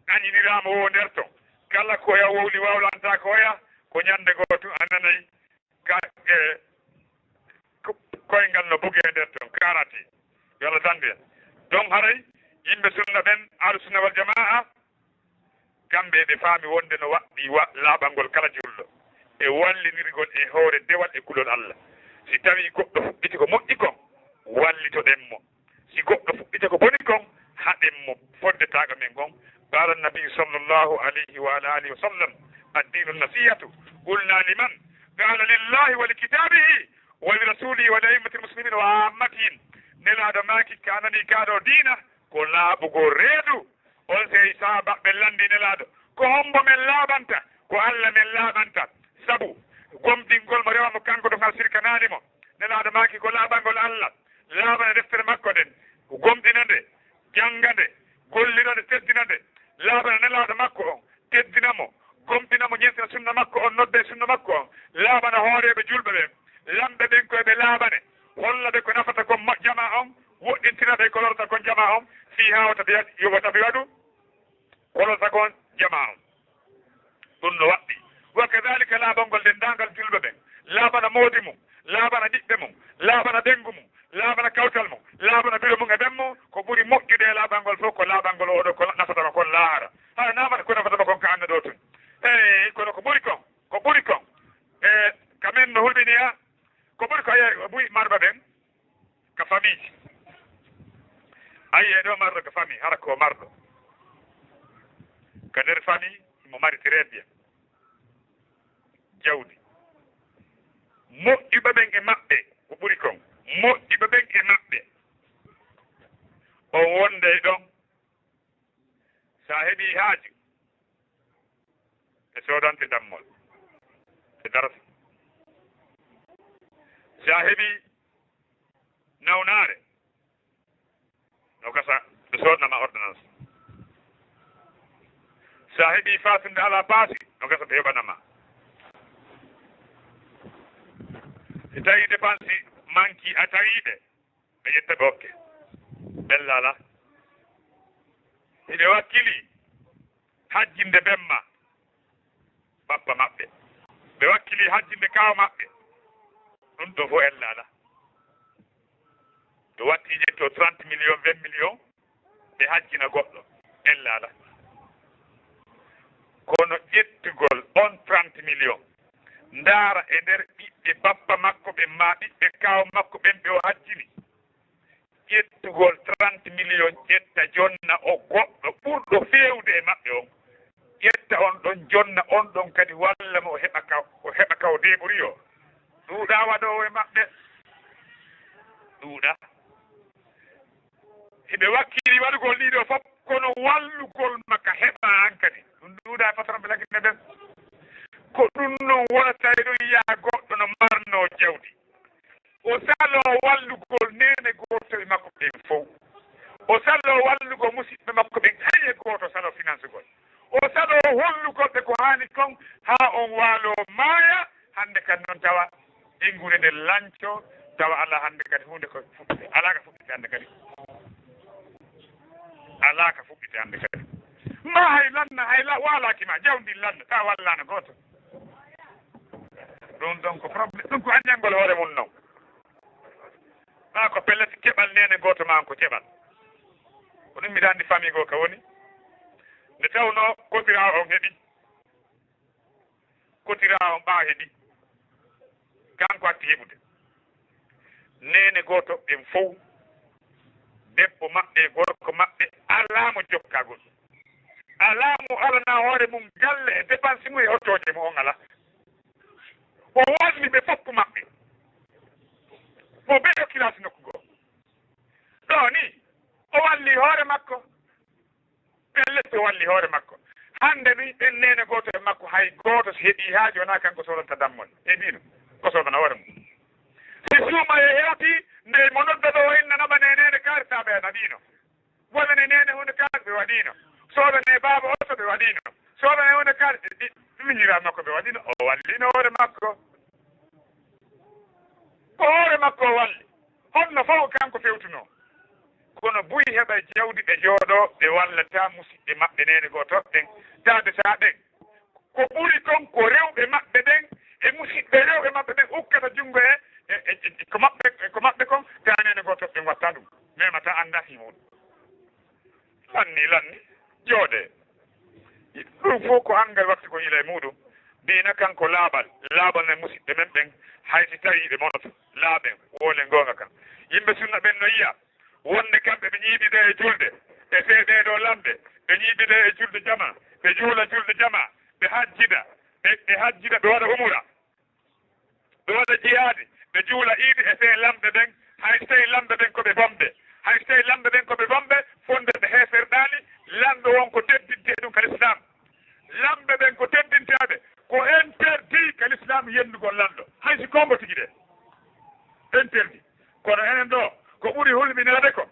añiniraama woo nder ton, kala ko oya wowli wawlantaa ko oya, ko ñannde goo tun a nanay ka, e, ko-, koyngal no bugee nder ton, kaaraate. Yo Alla danndu en. Ɗon haray yimɓe sunna ɓen, Ahlu Sunna wal Jamaa, kamɓe eɓe faami wonde no waɗɗii wa-, laaɓangol kala julɗo e wallinirgol e hoore dewal e kulol Alla. Si tawii goɗɗo fuɗɗiti ko moƴƴi kon, wallitoɗen mo. Si goɗɗo fuɗɗita ko boni kon, haɗen mo fodde taaɗo men kon. قال النبي صلى الله عليه وعلى آله وسلم: الدين النصيحة. قلنا: لمن؟ قال: لله ولكتابه ولرسوله ولأئمة المسلمين وعامتهم. Nelaaɗo maaki, ka nanii kaa ɗoo diina, ko laaɓugol reedu. On sey sahaabaaɓe ɓen lanndii Nelaaɗo, ko hombo men laaɓanta? Ko Alla men laaɓanta, sabu gomɗingol mo, rewa mo kanko ɗo ngal sirkanaani mo. Nelaaɗo maaki ko laaɓangol Alla, laaɓana deftere makko nden, gomɗina nde, jannga nde, gollira nde, teddina nde, laaɓana Nelaaɗo makko on, teddina mo, gomɗina mo, ñentina sunna makko on, nodda e sunna makko on, laaɓana hooreeɓe julɓe ɓen, lamɓe ɓen ko ɓe laaɓane, holla ɓe ko nafata kon ma-, jamaa on, woɗɗintina ɓe ko lorata kon jamaa on, fii haa wota ɓe waɗ-, yo wota ɓe waɗu ko lorata kon jamaa on. Ɗum no waɗɗii. Wa kadaalika laaɓangol denndaangal julɓe ɓen, laaɓana moodi mum, laaɓana ɓiɓɓe mum, laaɓana ɓeyngu mum, laaɓana kawtal mum, laaɓana biro mum e ɓen mum, ko ɓuri moƴƴude e laaɓangol fof ko laaɓangol oo ɗoo ko nafata mo kon laahara. Hara naamata ko nafata mo kon ka annda ɗoo tun. Eey, kono ko ɓuri kon, ko ɓuri kon. E, ka men no hulɓini ha, ko ɓuri ko, ayi, buy marɓe ɓen, ka famille. Ayi, e ɗo marɗo ka famille, hara ko marɗo. Ka nder famille, mo mari très bien. Jawdi. Moƴƴuɓe ɓen e maɓɓe, ko ɓuri kon. Moƴƴuɓe ɓen e maɓɓe. O wonde e ɗon. Sa heɓi haaju, ɓe soodante dammol, ɓe darata. Sa heɓi nawnaare, no gasa, ɓe soodana ma ordonnance. Sa heɓi faasinde ala paasi, no gasa, ɓe yoɓana ma. Si tawi dépense manki a tawi ɓe, ɓe ƴetta ɓe hokke. Ɓella alaa. Hiɓe wakkili hajjinde bemma bappa maɓɓe. Ɓe wakkili hajjinde kaaw maɓɓe. Ɗum ɗo fof ella alaa. To watti ƴetto trente millions, vingt millions, ɓe hajjina goɗɗo. Ella alaa. Kono ƴettugol on trente millions, ndaara e nder ɓiɓɓe bappa makko ɓen, maa ɓiɓɓe kaaw makko ɓen ɓe o hajjini, ƴettugol trente millions, ƴetta jonna o goɗɗo ɓurɗo feewde e maɓɓe on, ƴetta on ɗon jonna on ɗon kadi, walla mo o heɓa ka, o heɓa ka o deeɓori o, ɗuuɗaa waɗoowo e maɓɓe, ɗuuɗaa. Hiɓe wakkili waɗugol ɗii ɗoo fof, kono wallugol ma ka heɓa an kadi. Ɗum ɗuuɗaa e patron ɓe laggine ɓen. Ko ɗum ɗon wonata e ɗum, yaa goɗɗo no marnoo jawdi. O saloo wallugol neene gooto e makko ɓen fof. O saloo wallugol musiɓɓe makko ɓen, hay e gooto saloo finansugol. O saloo hollugol ɓe ko haani kon, haa on waaloo maaya, hannde kan noon tawa ɓeynguure nden lanco, tawa alaa hannde kadi huunde ko fuɗɗite, alaa ka fuɗɗite hannde kadi. Alaa ka fuɗɗite hannde kadi. ma hay lanna, hay la-, waalaaki ma, jawdi lanna, ta wallaano gooto. Ɗum ɗon ko problème, ɗum ko aññangol hoore mum non. Maa ko pellet keɓal neene gooto maa on ko keɓal. Ko ɗum mbiɗa anndi famille goo ka woni. Nde tawnoo kotiraa on heɓi. Kotiraa on ɓaa heɓi. Kanko atti heɓude. Neene gooto ɓen fow. Debbo maɓɓe e gorko maɓɓe alaa mo jokkagol. Alaa mo alana hoore mum galle e dépense mum e otooje mo on alaa. O walli ɓe fof maɓɓe. Mo ɓe o kilasi nokku goo. Ɗo ni, o walli hoore makko. Pellet o walli hoore makko. Hannde ni, ɓen neene gooto e makko, hay gooto so heɓii haaju, wonaa kanko soodanta dammol. E ɗiino, ko soodana hoore mum. Si suuma e heewti, nde mo nodda ɗo, o innana ɓa ne neene kaari, taa ɓe ana ɗiino. Wonane neene huunde kaari, ɓe waɗiino. Soodane baaba oto, ɓe waɗiino. Soodane huunde kaari, ɗi, ɗi, ɗi miñiraa makko, ɓe waɗiino. O wallino hoore makko. Ko hoore makko o walli. Honno fof kanko fewtunoo? Kono buy heɓa jawdi ɓe jooɗoo, ɓe wallata musiɓɓe maɓɓe neene gooto ɓen, taade saa ɓen. Ko ɓuri kon ko rewɓe maɓɓe ɓen e musiɓɓe rewɓe maɓɓe ɓen ukkata junngo e, e, e, e ko maɓɓe, e ko maɓɓe kon, taa neene gooto ɓen watta ɗum. Memata annda himo ɗum. Lanni, lanni, jooɗee. Ɗum fof ko angal watti ko yila e muɗum. Diina kan ko laaɓal, laaɓal ne musiɓɓe men ɓen, hay si tawii ɓe monoto, laaɓen, woolen goonga kan. Yimɓe sunna ɓen no yiya, wonde kamɓe ɓe ñiiɓide e julde, e seeɗee ɗo lamɓe, ɓe ñiiɓide e julde jama, ɓe juula julde jama, ɓe hajjida, ɓe, ɓe hajjida, ɓe waɗa umura. Ɓe waɗa jihaadi, ɓe juula iidi e fee lamɓe ɓen, hay so tawii lamɓe ɓen ko ɓe bomɓe. Hay so tawii lamɓe ɓen ko ɓe bomɓe, fonde ɓe heeferɗaali, lanɗo won ko teddinte ɗum ka l'islam. Lamɓe ɓen ko teddintaaɓe, ko interdit ka l'islam yennugol lanɗo, hay si kombo tigi de. Interdit. Kono enen ɗo, ko ɓuri hulɓinaade ko,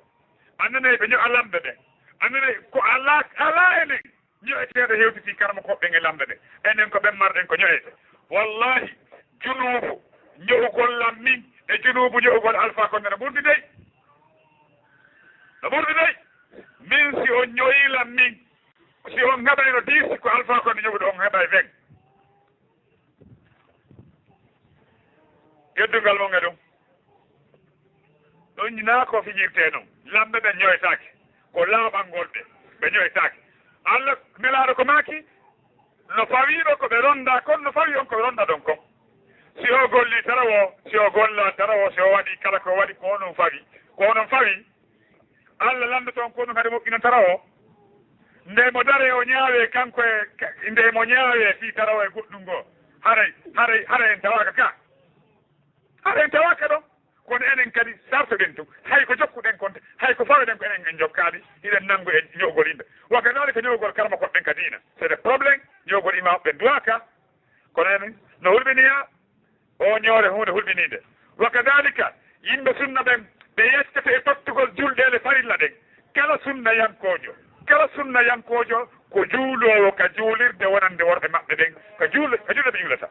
annanay ɓe ño'a lamɓe ɓen. Annanay ko alaa, alaa enen. Ño'eteeɗo hewtitii karamokooɓe ɓen e lamɓe ɓen. Enen ko ɓen marɗen ko ño'ete. Wallahi, junuubu ño'ugol lam min e junuubu ño'ugol Alfaa Konde no ɓurdi dey. No ɓurdi dey. Min si on ño'ii lam min, si on heɓayno dix ko Alfaa Konde ño'uɗo on heɓay vingt. Teddungal mon e ɗum. Ɗum naa ko fijirtee noon. Lamɓe ɓe ñoytaake. Ko laaɓangol ɓe. Ɓe ñoytaake. Allah nelaaɗo ko maaki, no fawii ɓe ko ɓe ronndaa kon, no fawii on ko ɓe ronndaa ɗon kon. Si o gollii tarawo, si o gollaa tarawo, si o waɗii kala ko waɗi, ko onon fawii. Ko onon fawii. Allah lanndotoo on ko ɗum hade moƴƴinantara o. Nde mo daree o ñaawee kanko e, ka-, nde mo ñaawee fii tarawo e goɗɗum ngoo. Haray, haray, haray en tawaaka ka. Haray en tawaaka ɗon. Kono enen kadi sartoɗen tun. Hay ko jokkuɗen kon, hay ko faweɗen ko enen en jokkaali, hiɗen nanngu e ño'ugol yimɓe. Wa kadaalika ño'ugol karamokooɓe ɓen ka diina. C'est des problèmes, ño'ugol imaam ɓen duwaaka. Kono enen no hulɓiniyaa, o ñoore huunde hulɓiniinde. Wa kadaalika, yimɓe sunna ɓen, ɓe yeccete e tottugol julɗeele farilla ɗen. Kala sunnayankoojo, kala sunnayankoojo ko juuloowo ka juulirde wonande worɓe maɓɓe ɓen, ka juul-, ka julde ɓe juulata.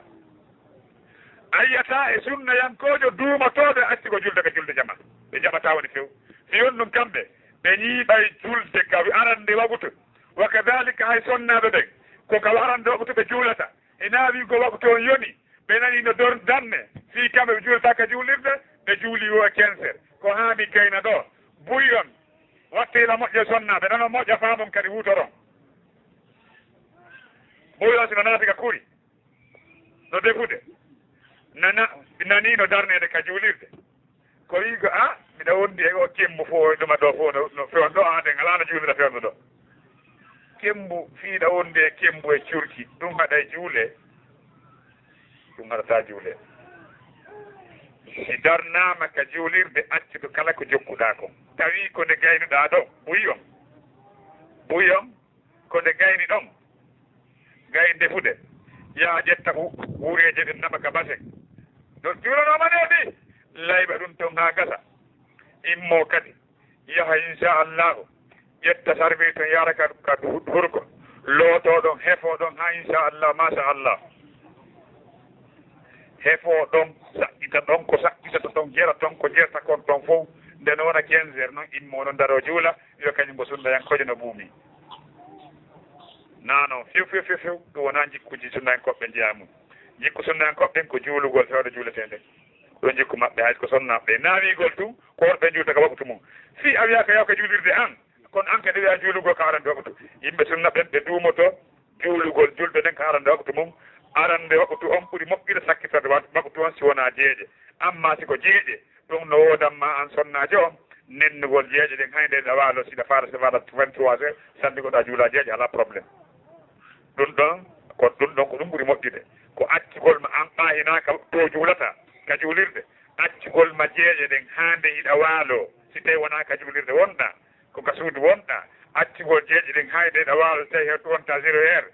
A yi'ataa e sunnayankoojo duumotooɗo e accugol julde ka julde jama. Ɓe jaɓataa woni few. Si on ɗum kamɓe, ɓe ñiiɓay julde ka wi-, arande wagutu. Wa kadaalika hay sonnaaɓe ɓen, ko ka arande wagutu ɓe juulata. Ina wi'ugol wagutu on yoni, ɓe nani no dor-, danne, fii kamɓe ɓe juulata ka juulirde, ɓe juuli wo e kenser. Ko haa mi gayna ɗo, buy on, wattee la moƴƴo sonnaaɓe, nano moƴƴa faamon kadi huutoron. Buy on si no nanata ka kuri, no defude, nana, nani no darneede ka juulirde. Ko wi'go, a, mbiɗa wondi e o kembu fof, e ɗuma ɗo fof, no, no fewn ɗo, a, ɗen alaa no juulira fewndo ɗo. Kembu, fiiɗa wondi e kembu e curki, ɗum haɗa e juule? Ɗum haɗataa juule. Si darnaama ka juulirde, accuɗo kala ko jokkuɗaa kon. Tawi ko nde gaynuɗaa ɗo, buy on. Buy on. Ko nde gayni ɗon, gay defude, yaha ƴetta u-, uureeje ɗen naɓa ka basen. Ɗon juulanooma ne ɗi, layɓa ɗum ton haa gasa. Immoo kadi, yaha insha Allahu, ƴetta sarɓe ton yaara ka, ka hu-, hurko. Lootoo ɗon, hefoo ɗon haa insha Allah, masha Allah. Hefoo ɗon, saɗɗita ɗon, ko saɗɗitata ɗon, jera ton, ko jerta kon ɗon fow. Nde no wona quinze heures non, immoo non daroo juula, yo kañum ko sunnayankoojo no buumi. Wonaa noon few, few, few, few. Ɗum wonaa jikkuuji sunnankooɓe ɓe njeyaa mum. Jikku sunnankooɓe ɓen ko juulugol fewndo juuletee nden. Ɗum jikku maɓɓe, hay ko sonnaaɓe ɓe. Naawigol tun, ko worɓe juulta ka waktu mum. Fii a wiyaaka yaw ka juulirde an, kono an kadi wiyaa juulugol ka arande waktu. Yimɓe sunna ɓen ɓe duumoto juulugol julde nden ka arande waktu mum. Arande waktu on ɓuri moƴƴude sakkitorde wa-, waktu on si wonaa jeeƴe. Amma si ko jeeƴe, ɗum no woodan ma an sonnaajo on, nennugol jeeƴe ɗen, hay nde ɗa waalo, si ɗa faala, si ɗa faala vingt-trois heures, salligoɗaa juulaa jeeƴe, alaa problème. Ɗum ɗon, ko ɗum ɗon, ko ɗum ɓuri moƴƴude. Ko accugol ma an ɓaahinaaka to juulata, ka juulirde, accugol ma jeeƴe ɗen haa nde hiɗa waalo, si tawi wonaa ka juulirde wonɗaa, ko ka suudu wonɗaa, accugol jeeƴe ɗen haa nde hiɗa waalo, si tawi heɓtu wonta zéro heure,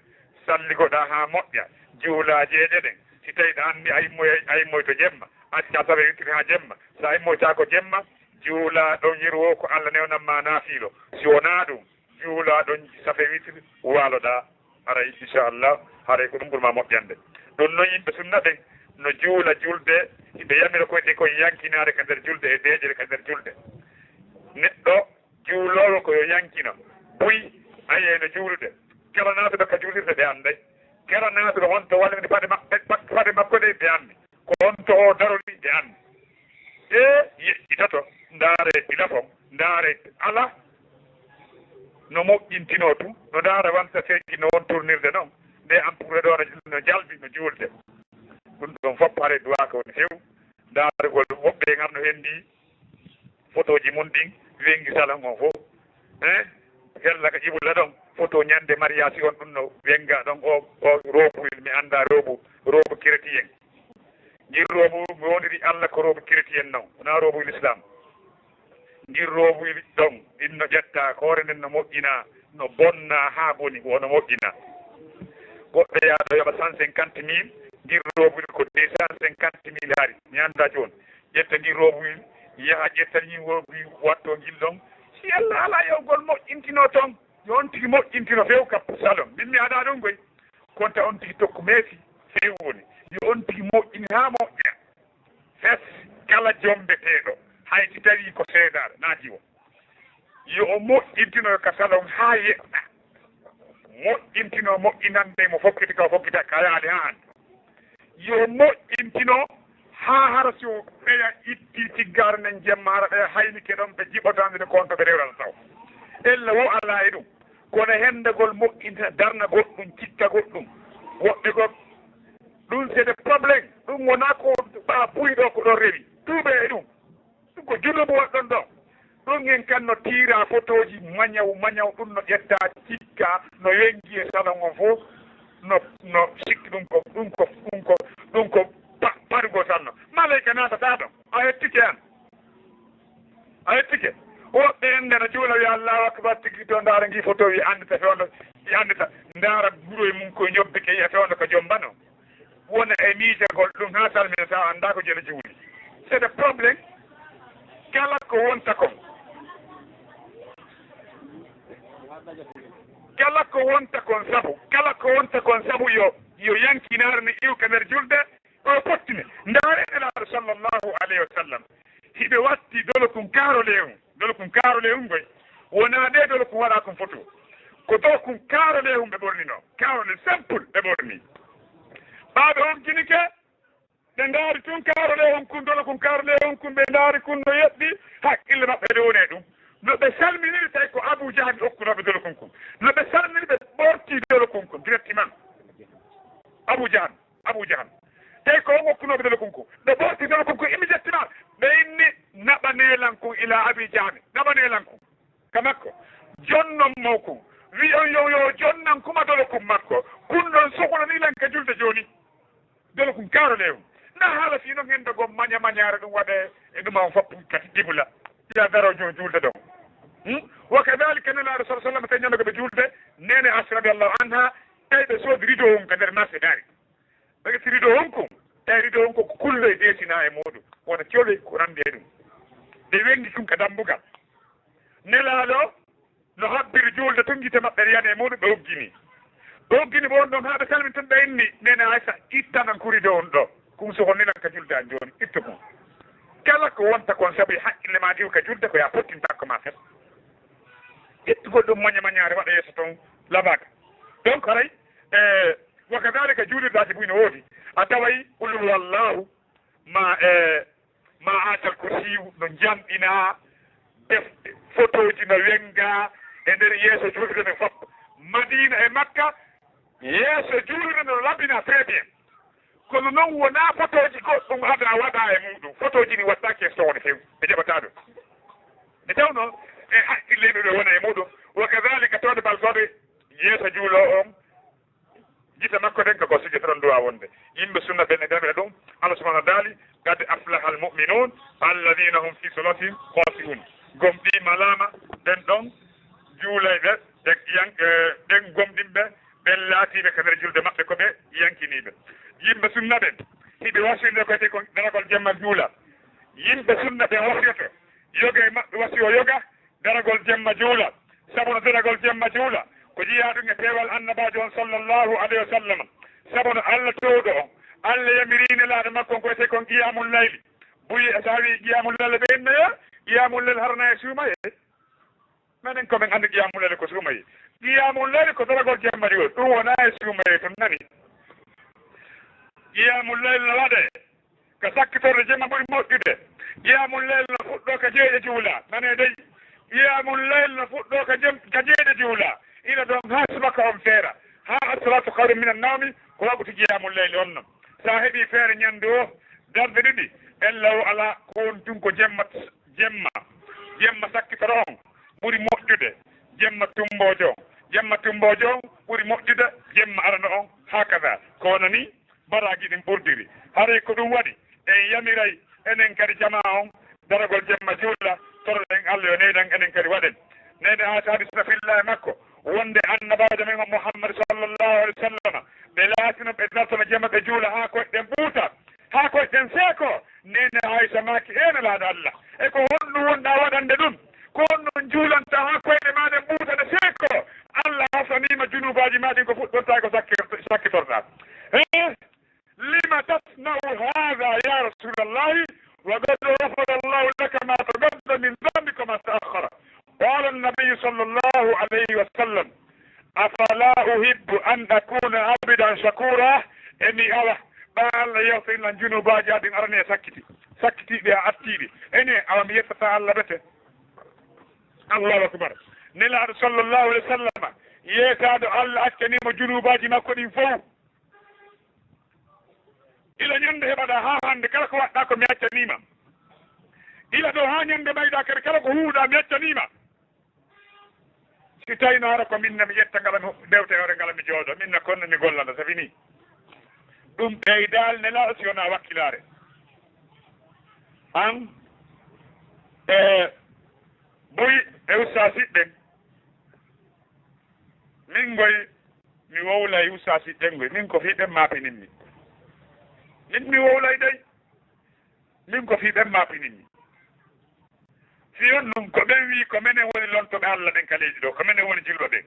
salligoɗaa haa moƴƴa, juulaa jeeƴe ɗen. Si tawi ɗa anndi a immoy-, a immoyto jemma, accaa safe witiri haa jemma. So a immoytaako jemma, juulaa ɗon yeru woo ko Alla newnan ma naafiilo. Si wonaa ɗum, juulaa ɗon safe witiri, waaloɗaa. Haray, inchallah, haray ko ɗum ɓuri ma moƴƴande. Ɗum noon yimɓe sunna ɓen no juula julde, hiɓe yamira koye ɗe kon yankinaare ka nder julde e deeƴere ka nder julde. Neɗɗo juuloowo ko yo yankino. Buy, aye no juulude. Kala naatuɗo ka juulirde ɓe annday. Kala naatuɗo on to wallini paɗe ma-, paɗe makko ɗe ɓe anndi. Ko on to o darori ɓe anndi. E yeƴƴitoto, ndaare pilafon, ndaare ala no moƴƴintinoo tun, no ndaara wanta seeji no won tournirde non, nde ampure ɗo no, no jalbi no juulde. Ɗum ɗon fof hare duwaaka woni few. Ndaarugol woɓɓe ngar no hendi fotooji mun ɗin, wengi salon on fof. Hein? Hella ka ƴiɓula ɗon, foto ñande mariage on ɗum no wenga ɗon, o, o roobuyel, mi annda roobu, roobu chrétien. Ngir roobu mi woniri Alla ko roobu chrétien non, wonaa roobu l'islam. Ngir roobu ɗon, ɗin no ƴetta, hoore nden no moƴƴina, no bonna haa boni, wono moƴƴina. Goɗɗo yaha ɗo yoɓa cent cinquante mille, ngir roobu ko deux cent cinquante mille hari, mi annda jooni. Ƴetta ngir roobu, yaha ƴetta ngir roobu, watto ngil ɗon. Si Alla alaa yawgol moƴƴintino ton, yo on tigi moƴƴintino few kappu salon. Min mi adaa ɗum koy. Konta on tigi tokku meesi few woni. Yo on tigi moƴƴini haa moƴƴa. Fes kala jombeteeɗo, hay si tawii ko seedaare, naa jiwo. Yo o moƴƴintino ka salon haa yeɗɗa. Moƴƴintino, moƴƴinande mo fokkiti ka o fokkita ka yaali haa hannde. Yo moƴƴintino haa hara si o ɓeya itti tiggaare nden jemma, hara ɓeya haynike ɗon, ɓe jiɓotaande nde ko on to ɓe rewrata taw. Ella wo alaa e ɗum. Kono hendagol moƴƴinta, darna goɗɗum, cikka goɗɗum. Woɓɓe goo, ɗum c'est des problèmes. Ɗum wonaa ko ɓaa buy ɗo ko ɗon rewi. Tuubee e ɗum. Ɗum ko junubu waɗɗon ɗon. Ɗum en kan no tiira fotooji mañaw, mañaw, ɗum no ƴetta cikka, no wengi e salon on fof, no, no sikki ɗum ko, ɗum ko, ɗum ko, ɗum ko pa-, parugol tan no. Maleyka naatataa ɗon. A hettike an. A hettike. Woɓɓe en nde no juula wiya Allahu Akbar tigi to ndaara ngi foto wi anndita fewndo, wi anndita ndaara guro e mum ko ñobbike e fewndo ko jombano. Wona e miijagol ɗum haa salmina tawa annda ko jele juuli. C'est des problèmes. Kala ko wonta kon. Kala ko wonta kon sabu, kala ko wonta kon sabu yo, yo yankinaare ne iwka nder julde, o fottine. Ndaare Nelaaɗo sallallahu alayhi wa sallam. Hiɓe watti dolokun kaarolehun. Dolokun kaarolehun ngoy. Wonaa ɗe dolokun waɗa kon foto. Ko dolokun kaarolehun ɓe ɓornino. Kaarole simple ɓe ɓorni. Ɓaaɓe on ginike, ɓe ndaari tun kaarolehun kun, dolokun kaarolehun kun, ɓe ndaari kun no yeɗɗi, hakkille maɓɓe ɗe woni e ɗum. No ɓe salminiri tawi ko Abu Jahal okkunooɓe dolokun kun. No ɓe salminiri ɓe ɓorti dolokun kun directement. Abu Jahal. Abu Jahal. Tawi ko on okkunooɓe dolo kun ko. Ɓe ɓorti dolo kun ko immédiatement. Ɓe inni naɓa neelan kun ila Abi Jahal. Naɓa neelan kun. Ka makko. Jonnon mo kun. Wi on yo, yo jonnan kuma dolo kun makko. Kun ɗon sokono ni lan ka julde jooni. Dolo kun kaaro lewun. Na haala si non henda gon maña mañaare ɗum waɗe e ɗum on foppu kati qibla. Ya daro jo julde ɗon. Hmm? Wa kadhalika Nelaaɗo sallallahu alaihi wasallam tawi ñande ko ɓe julde. Nene Aisha radiyallahu anha. Tawi ɓe soodi rideau on ka nder marché dari. Ɓe ƴetti rideau on kon, tawi rideau on kon ko kulloy desina e muuɗum, wona coloy ko nandi e ɗum. Ɓe wengi ɗum ka dambugal. Nelaaɗo no habbiri juulde tun, gite maɓɓe yana e muuɗum, ɓe uggini. Ɓe uggini ɓe on ɗon haa ɓe salmini tun, ɓe inni, Nene Aysa, ittanan ko rideau on ɗo. Kun soko nelan ka julde an jooni, ittu kun. Kala ko wonta kon sabu e haqqille ma diw ka julde, ko ya pottinta ko ma fes. Ƴettugol ɗum maña mañaare waɗa yeeso ton labaaka. Donc haray, e, wa kadalika juulirɗe buy no woodi. A taway qul huwallahu ma, e, ma ayatal kursiyu no janɗina defte, fotooji no wenga e nder yeeso juulirɗe men fof. Madina e Makka, yeeso juulirɗe no laɓɓina très bien. Kono noon wonaa fotooji goɗɗum ada waɗa e muɗum. Fotooji ɗi waɗtaake e soowne few. Ɓe jaɓataa ɗum. Nde tawnoo e hakkille ɓe wona e muɗum. Wa kadalika tawde balfooɓe yeeso juuloo on, gite makko ɗen ko ko sujjata ɗon duwaa wonde. Yimɓe sunna ɓen e darɓe ɗum, Allah subhanahu wa taala daali, "Qad aflaha al-mu'minun alladhina hum fi salatihim khashi'un." Gomɗii malaama ɓen ɗon juulayɓe, e yan-, e ɓen gomɗinɓe, ɓen laatiiɓe ka nder julde maɓɓe ko ɓe yankiniiɓe. Yimɓe sunna ɓen, hiɓe wasiyde ko wiyetee ko daragol jemma juula. Yimɓe sunna ɓen wasiyoto, yoga e maɓɓe wasiyo yoga, daragol jemma juula. Sabu no daragol jemma juula ko jeyaa ɗum e peewal Annabaajo on sallallahu alayhi wa sallam. Sabu no Allah toowɗo on, Allah yamirii Nelaaɗo makko on ko wiyetee kon Qiyaamul Layli. Buy e so a wii Qiyaamul Layli ɓe innoya, Qiyaamul Layli harana e suumaye. Menen ko men anndi Qiyaamul Layli ko suumaye. Qiyaamul Layli ko daragol jemma juula. Ɗum wonaa e suumaye tun nani. Qiyaamul Layli no waɗee ka sakkitorde jemma ɓuri moƴƴude. Qiyaamul Layl no fuɗɗoo ka jeeɗe juula. Nanee dey. Qiyaamul Layl no fuɗɗoo ka jem-, ka jeeɗe juula. Ila ɗon haa subaka on feera. Haa as-salaatu khayrun minan nawmi, ko waɓutu Qiyaamul Layl on non. So a heɓii feere ñannde o, darɗe ɗiɗi, ella o alaa ko woni tun ko jemma, jemma, jemma sakkitoro on ɓuri moƴƴude, jemma tumboojo on, jemma tumboojo on ɓuri moƴƴude, jemma arano on, haakada. Ko wano nii. Baraaji ɗin ɓurdiri. Haray ko ɗum waɗi en yamiray enen kadi jamaa on daragol jemma juula, toroɗen Allah yo needan enen kadi waɗen. Neene Aisha hadisna fillaahi makko wonde Annabaajo men on Muhammad sallallahu alaihi wa sallam, ɓe laatino ɓe dartono jemma ɓe juula haa koyɗe ɗen ɓuuta, haa koyɗe ɗen seeko. Neene Aisha maaki, ee Nelaaɗo Allah, e ko honɗum wonɗaa waɗande ɗum? Ko honɗum juulantaa haa koyɗe maa ɗen ɓuuta ɗe seeko? Allah hasaniima junuubaaji maa ɗin ko fuɗɗortaa ko sakkir-, sakkitorɗaa. Eh? Lima tasna'u hadha ya Rasulallahi wa qad ghafara Allahu laka ma taqaddama min dhanbika wa ma ta'akhkhara. Qala an-nabiyyu sallallahu alayhi wa sallam, afala uhibbu an akuna abdan shakura? Emi awa, ɓaa Allah yawtani lan junuubaaji aɗin arani e sakkiti, sakkitiiɗi a attiiɗi. Ene awa mi yettata Allah bete. Allahu akbar. Nelaaɗo sallallahu alayhi wa sallam, yeetaaɗo Allah accanii mo junuubaaji makko ɗin fow. Ila ñande heɓaɗaa haa hannde, kala ko waɗɗaa ko mi accanii ma. Ila ɗoo haa ñande mayɗaa kadi, kala ko huuwɗaa mi accanii ma. Si tawii no hara ko min na mi ƴetta ngala mi ho-, dewte hoore ngala mi jooɗo, min na kono mi gollana, c'est fini. Ɗum ɓeydaali Nelaaɗo si wonaa wakkilaare. An, e, Buy e ustaasiɓɓe, min ngoy, mi wowlay ustaasiɓɓe ngoy, min ko fii ɓen maapininmi. Min mi wowlay dey, min ko fii ɓen maapininmi. Si on ɗum ko ɓen wii ko menen woni lontooɓe Allah ɓen ka leydi ɗoo, ko menen woni julɓe ɓen.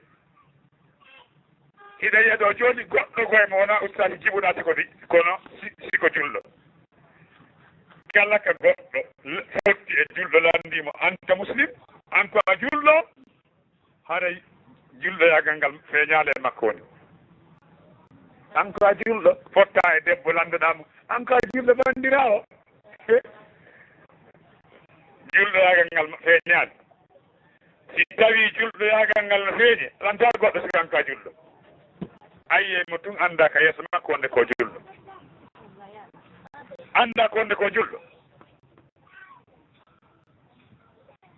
Hiɗa yiya ɗoo jooni goɗɗo goy mo wonaa ustaasi jibuɗaa si ko di-, kono si, si ko julɗo. Kala ka goɗɗo l-, fotti e julɗo lanndii mo, "Anta muslim?" An ko a julɗo? Haray julɗoyaagal ngal feeñaali e makko woni. An ko a julɗo? Fottaa e debbo lanndoɗaa mo, "An ko a julɗo banndiraawo?" Julɗoyaagal ngal feeñaali. Si tawii julɗoyaagal ngal no feeñi, alantaa goɗɗo si kanko a julɗo. Ayyee mo tun anndaa ka yeeso makko wonde ko julɗo. Anndaa ko wonde ko julɗo.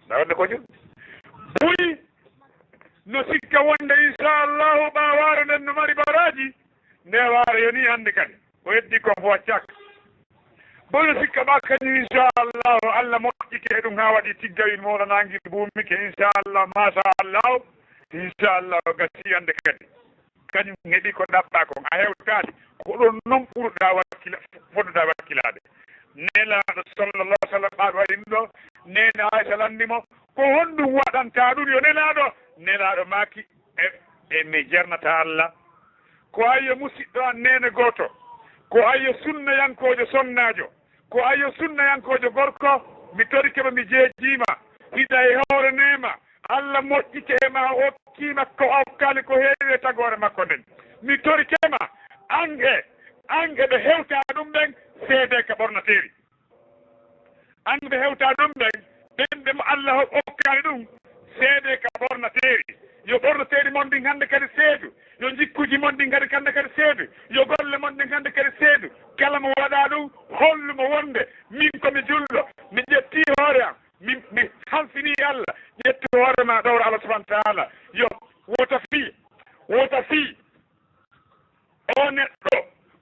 Anndaa wonde ko julɗo. Buy no sikka wonde, inchallahu, ɓaawaare nden no mari baraaji. Nde waare yoni hannde kadi. O heddi ko fof cak. Bono sikka ma kañum, inchallahu, Allah moƴƴike e ɗum haa waɗi tiggawin moɗo nangi buumike, inchallah, machallahu, inchallah, o gasi hannde kadi. Kañum heɓi ko ɗaɓɓa kon, a hewtaali. Ko ɗon non ɓurɗa wakkila-, fotɗa wakkilaade. Nelaaɗo sallallahu alaihi wasallam ɓaaɗo waɗi ɗum ɗo, neene Aisha lanndi mo, ko honɗum waɗanta ɗum yo Nelaaɗo? Nelaaɗo maaki, e, e mi jarnata Allah. Ko ayyo musiɗɗo an neene gooto, ko ayyo sunnayankoojo sonnaajo, ko ayyo sunnayankoojo gorko, mi torike ma, mi jeejiima, hiɗa e hoore neema, Allah moƴƴike e ma, o okkii ma ko o okkaali ko heewi e tagoore makko nden. Mi torike ma, an e, an e ɓe hewtaa ɗum ɓen, seedee ka ɓornateeri. An ɓe hewtaa ɗum ɓen, ɓen ɓe mo Allah okkaali ɗum, seedee ka ɓornateeri. Yo ɓornateeri mon ndin hannde kadi seedu. Yo jikkuuji mon ɗin kadi hannde kadi seedu. Yo golle mon ɗin hannde kadi seedu. Kala mo waɗaa ɗum, hollu mo wonde min ko mi julɗo, mi ƴettii hoore am, mi, mi halfinii Allah, ƴettu hoore maa ɗowro Allah subhanahu wa taala. Yo wota fii, wota fii o neɗɗo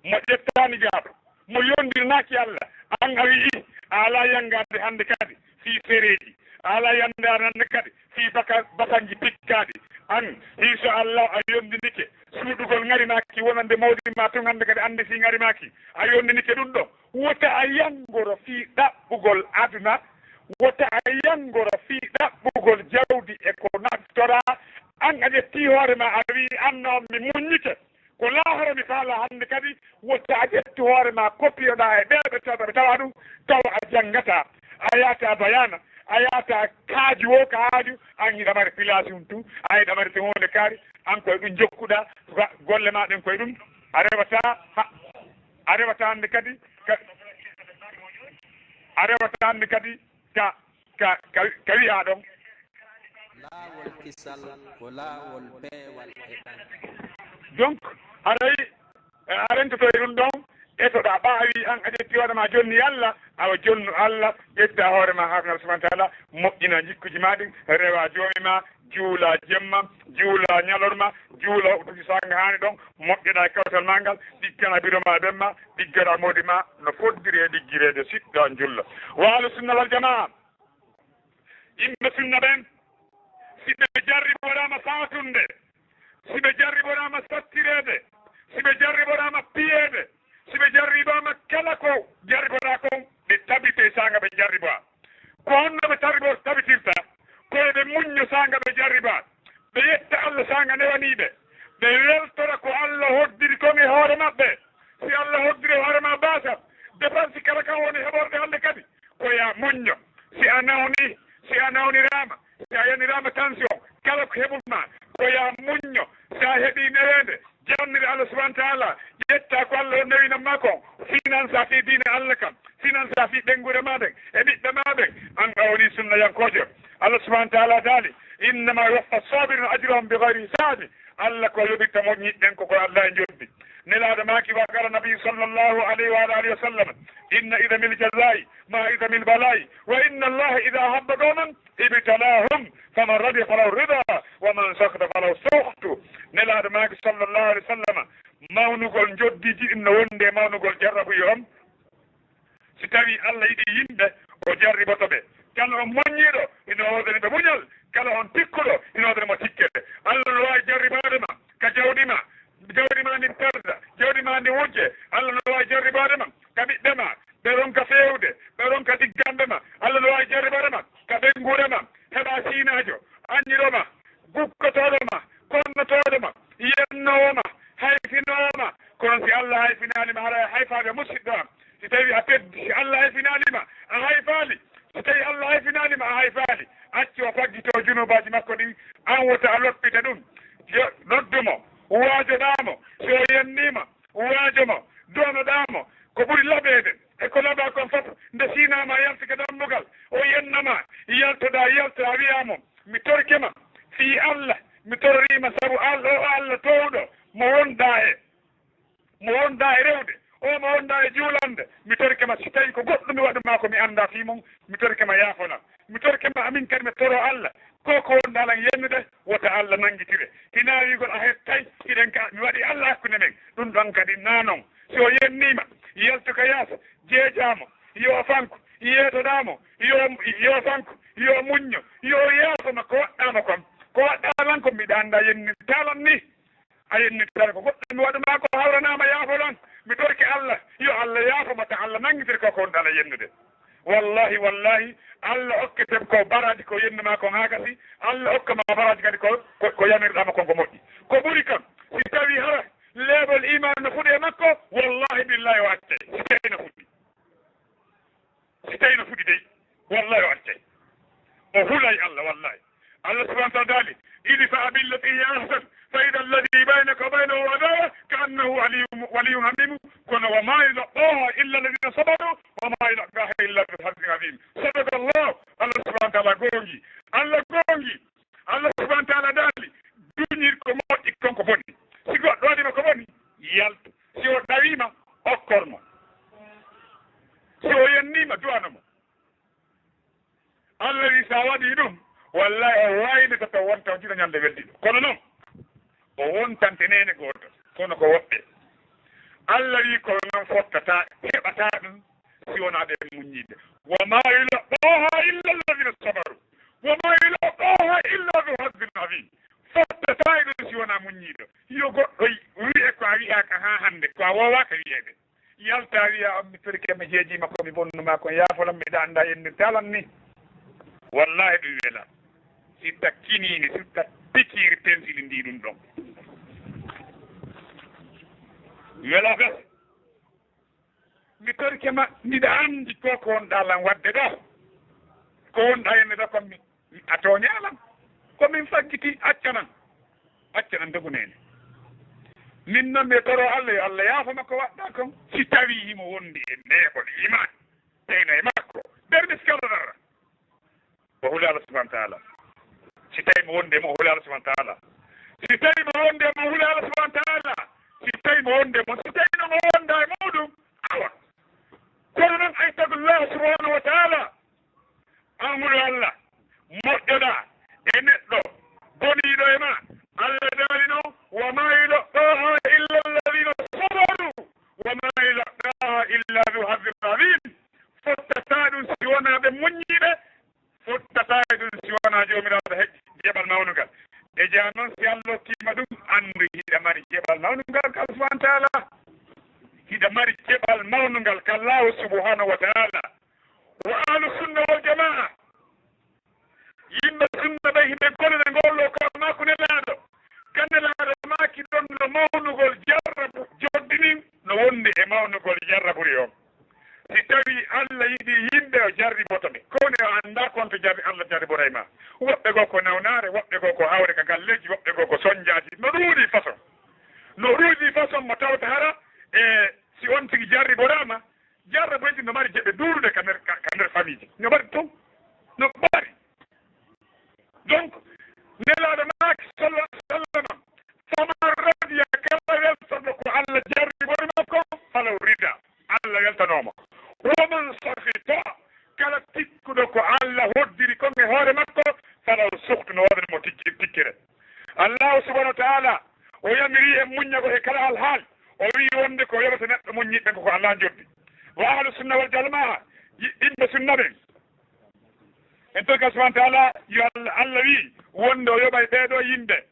mo ƴettaani jaaba, mo yondirnaaki Allah, an a wi'i a alaa yanngaade hannde kadi fii fereeji, a alaa yanngaade hannde kadi fii baka-, basanji pikkaaɗi. An, inchallah, a yondinike suuɗugol ŋari maa ki wonande mawɗi maa tun hannde kadi annde fii ŋari maa ki. A yondinike ɗum ɗon. Wota a yanngoro fii ɗaɓɓugol aduna, wota a yanngoro fii ɗaɓɓugol jawdi e ko naftoraa. An a ƴettii hoore maa, a wi'i, "Anna on, mi muññike. Ko laahara mi faalaa hannde kadi." Wota a ƴettu hoore maa, kopiyoɗaa e ɓee ɓe tawa, ɓe tawa ɗum, tawa a janngataa, a yahataa bayaana, a yahataa kaaju woo ka haaju, an hiɗa mari pilaasi hun tun, an hiɗa mari to huunde kaari, an koye ɗum jokkuɗaa, ga-, golle maa ɗen koye ɗum, a rewataa, ha, a rewataa hannde kadi, ka, a rewataa hannde kadi ka, ka, ka, ka wi'aa ɗon. Laawol kisal ko laawol peewal e ɗan. Donc, haray, eh, a rentoto e ɗum ɗon, etoɗaa ɓaawi an a ƴetti hoore maa jonni Allah, awa jonnu Allah, ƴetta hoore maa haa Allah subhanahu wa taala, moƴƴina jikkuji maa ɗin, rewa joomi maa, juula jemma, juula ñalorma, juula waktuji saanga haani ɗon, moƴƴoɗaa e kawtal maa ngal, ɗiggana biro maa ɓen maa, ɗiggana moodi maa, no foddiri e ɗiggireede siɗɗo an jullo. Wa ahlu sunna wal jamaa, yimɓe sunna ɓen, si ɓe jarriboraama saatunde, si ɓe jarriboraama sattireede, si ɓe jarriboraama piyeede, si ɓe jarribaama kala ko jarriboraa kon, ɓe tabitee saanga ɓe jarribaa. Ko honno ɓe taribo-, tabitirta? Ko eɓe muñño saanga ɓe jarribaa. Ɓe yetta Allah saanga newanii ɓe. Ɓe weltora ko Allah hoddiri kon e hoore maɓɓe. Si Allah hoddiri e hoore maa baasa, dépense kala kan woni heɓorde hannde kadi, ko yaa muñño. Si a nawni, si a nawniraama, si a yaniraama tension, kala ko heɓumaa, ko yaa muñño. Si a heɓii neweende, jannir Allah subhanahu wa taala, ƴetta ko Allah on newinan maa kon, finansa fii diina Allah kan, finansa fii ɓeynguure maa ɓen, e ɓiɓɓe maa ɓen, an a woni sunnayankoojo. Allah subhanahu wa taala daali, "Innama yuwaffa sabirina ajrahum bi gayri hisabi." Allah ko yoɓirta moƴƴiiɓe ɓen ko ko Allah e njoɓdi. Nelaaɗo maaki, wa qala nabi sallallahu alayhi wa alihi wa sallam, "Inna idamil jazai ma idamil balai, wa inna Allah ida ahabba qawman ibtalahum, faman radiya falahu rida, wa man sakhita falahu sukhtu." Nelaaɗo maaki sallallahu alayhi wa sallam, mawnugol njoddiiji ɗin no wondi e mawnugol jarrabuyo on. Si tawii Allah yiɗi yimɓe, o jarriboto ɓe. Kala on moƴƴiiɗo, ina woodani ɓe muñal. Kala on tikkuɗo, ina woodani mo tikkere. Allah no waawi jarribaade ma ka jawdi ma, jawdi ma ndin perda, jawdi ma ndin wujje. Allah no waawi jarribaade ma ka ɓiɓɓe ma, ɓe ronka feewde, ɓe ronka diggamɓe ma. Allah no waawi jarribaade ma ka ɓeynguure ma, heɓa siinaajo, anniɗo ma, gukkotooɗo ma, konnotooɗo ma, yennoowo ma, hayfinoowo ma. Kono si Allah hayfinaali ma, haray a hayfaaka, musiɗɗo am. Si tawii a peddi, si Allah hayfinaali ma, a hayfaali. Si tawii Allah hayfinaali ma, a hayfaali. Accu o faggito junuubaaji makko ɗin, an wota a loppita ɗum. Yo, noddu mo, waajoɗaa mo. Si o yennii ma, waajo mo, duwanoɗaa mo. Ko ɓuri laɓeede e ko laɓaa kon fof, nde siinaama a yalti ka dambugal, o yenna ma, yaltoɗaa, yaltoɗaa, wi'aa mo, "Mi torike ma fii Allah, mi tororii ma sabu Al-, o Allah toowɗo mo wonɗaa e, mo wonɗaa e rewde, o mo wonɗaa e juulande, mi torike ma, si tawii ko goɗɗum mi waɗu maa ko mi anndaa fii mum, mi torike ma yaafolan. Mi torike ma, amin kadi mi toroo Allah, ko ko wonɗaa lan yennude, wota Allah nanngitire. Hinaa wi'ugol a hettay, hiɗen ka, mi waɗii Allah hakkunde men, ɗum ɗon kadi naa non. Si o yennii ma, yaltu ka yaasa, jeejaa mo, yoofanko, yeetoɗaa mo, yo, yoofanko, yo muñño, yo yaafo ma ko waɗɗaa ma kon. Ko waɗɗaa lan kon, miɗa anndaa yennirtaa lan ni. A yennirtaa ko goɗɗo mi waɗu maa ko hawranaa ma, yaafo lan. Mi torike Allah, yo Allah yaafo ma, ta Allah nanngitir ko ko wonɗaa lan yennude. Wallahi, wallahi, Allah okkete ko baraaji ko yennu maa kon haa gasi, Allah okka ma baraaji kadi ko, ko, ko yamirɗaa ma kon ko moƴƴi. Ko ɓuri kam, si tawii hara leeɓol iimaan no fuɗi e makko, wallahi billahi o accay. Si tawii no fuɗi. Si tawii no fuɗi dey, wallahi o accay. O hulay Allah, wallahi. Allah subhanahu wa ta'ala daali, idfa billati hiya ahsan, fa idha alladhi baynaka wa baynahu adawa ka annahu waliyyun, waliyyun hamim, kono wa ma yulaqaha illa alladhina sabaru, wa ma yulaqaha illa dhu hazzin azim. Sadaqa Allah, Allah subhanahu wa ta'ala goongi. Allah goongi. Allah subhanahu wa ta'ala daali, duñir ko moƴƴi kon ko boni. Si goɗɗo waɗi ma ko boni, yaltu. Si o ɗawiima, okkormo. Si o yenniima, du'ano mo. Allah wi, sa waɗi ɗum, wallahi o waynata taw wonta o jiɗa ñande weldiɗo. Kono noon, o wontante neene gooto, kono ko woɓɓe. Allah wi, kono noon fottata, heɓata ɗum, si wonaa ɓe muññiiɓe. Wa ma yulaqaha illa alladhina sabaru. Wa ma yulaqaha illa dhu hazzin azim. Fottata e ɗum si wonaa muññiiɗo. Yo goɗɗo wi'e ko a wi'aaka haa hannde, ko a woowaaka wi'eede. Yalta wi'a, "On mi torike, mi jeejiima ko mi bonnuma kon, yaafolan, miɗa annda yennirtaalan ni." Wallahi ɗum wela. Si takkiniini, si ta pikiiri pensili ndi ɗum ɗon. Wela gas. Mi torike ma, miɗa anndi ko ko wonɗaa lan waɗde ɗo. Ko wonɗaa yennirde kon mi, a tooñaa lan. Ko min faggiti, accanan. Accanan dogu neene. Min noon mi toro Allah, yo Allah yaafo makko waɗɗaa kon. Si tawii himo wondi e neeɓol iman, teyna e makko. Nder miskala darra. Mo huli Allah subhanahu wa ta'ala. Si tawi mo wondi e mo huli Allah subhanahu wa ta'ala. Si tawi mo wondi e mo huli Allah subhanahu wa ta'ala. Si tawi mo wondi e mo, si tawi no mo wonda e muɗum. Awa. Kono noon ay tagu Allah subhanahu wa ta'ala. An hulu Allah. Moƴƴoɗa e neɗɗo boniiɗo e ma. Allah daali noon, "Wa ma yulaqaha illa alladhina sabaru. Wa ma yulaqaha illa dhu hazzin azim." Fottata ɗum si wonaa ɓe muññiiɓe. Fottata e ɗum si wonaa Joomiraaɗo heƴi jeeɓal mawnungal. E jaa noon, si Allah hokkii ma ɗum, anndu hiɗa mari jeeɓal mawnungal ka Allah subhanahu wa ta'ala. Hiɗa mari jeeɓal mawnungal ka Allah subhanahu wa ta'ala. Wa ahlu sunna wal jamaa, yimɓe sunna ɓe, hiɓe gollida ngol ɗo ka makko Nelaaɗo. Ka Nelaaɗo maaki ɗon no mawnugol jarrabu joddi nin no wondi e mawnugol jarraburi on. Si tawii Allah yiɗi yimɓe, o jarriboto ɓe. Ko woni o anndaa kon to jarri-, Allah jarriboray ma. Woɓɓe goo ko nawnaare, woɓɓe goo ko hawre ka galleeji, woɓɓe goo ko sonjaaji. No ɗuuɗi façon. No ɗuuɗi façon mo tawta hara, e si on tigi jarriboraama, jarraboyji no mari geɓe duuruɗe ka nder, ka, ka nder famille. No mari ton. No mari. Donc, Nelaaɗo maaki, sallallahu alaihi wasallam, "Faman radiya, kala weltorɗo ko Allah jarribori makko, falahu rida, Allah weltanooma. Wa man sakhita, kala tikkuɗo ko Allah hoddiri kon e hoore makko, falahu sukhtu, no woodani mo tikki-, tikkere." Allah subhanahu wa ta'ala, o yamiri en muññagol e kala alhaali. O wi'i wonde ko yoɓata neɗɗo muññiiɓe ko, ko Allah joddi. Wa ahlu sunna wal jamaa, yi-, yimɓe sunna ɓen, en torka subhanahu wa ta'ala, yo Allah, Allah wi'i wonde o yoɓay ɓee ɗoo yimɓe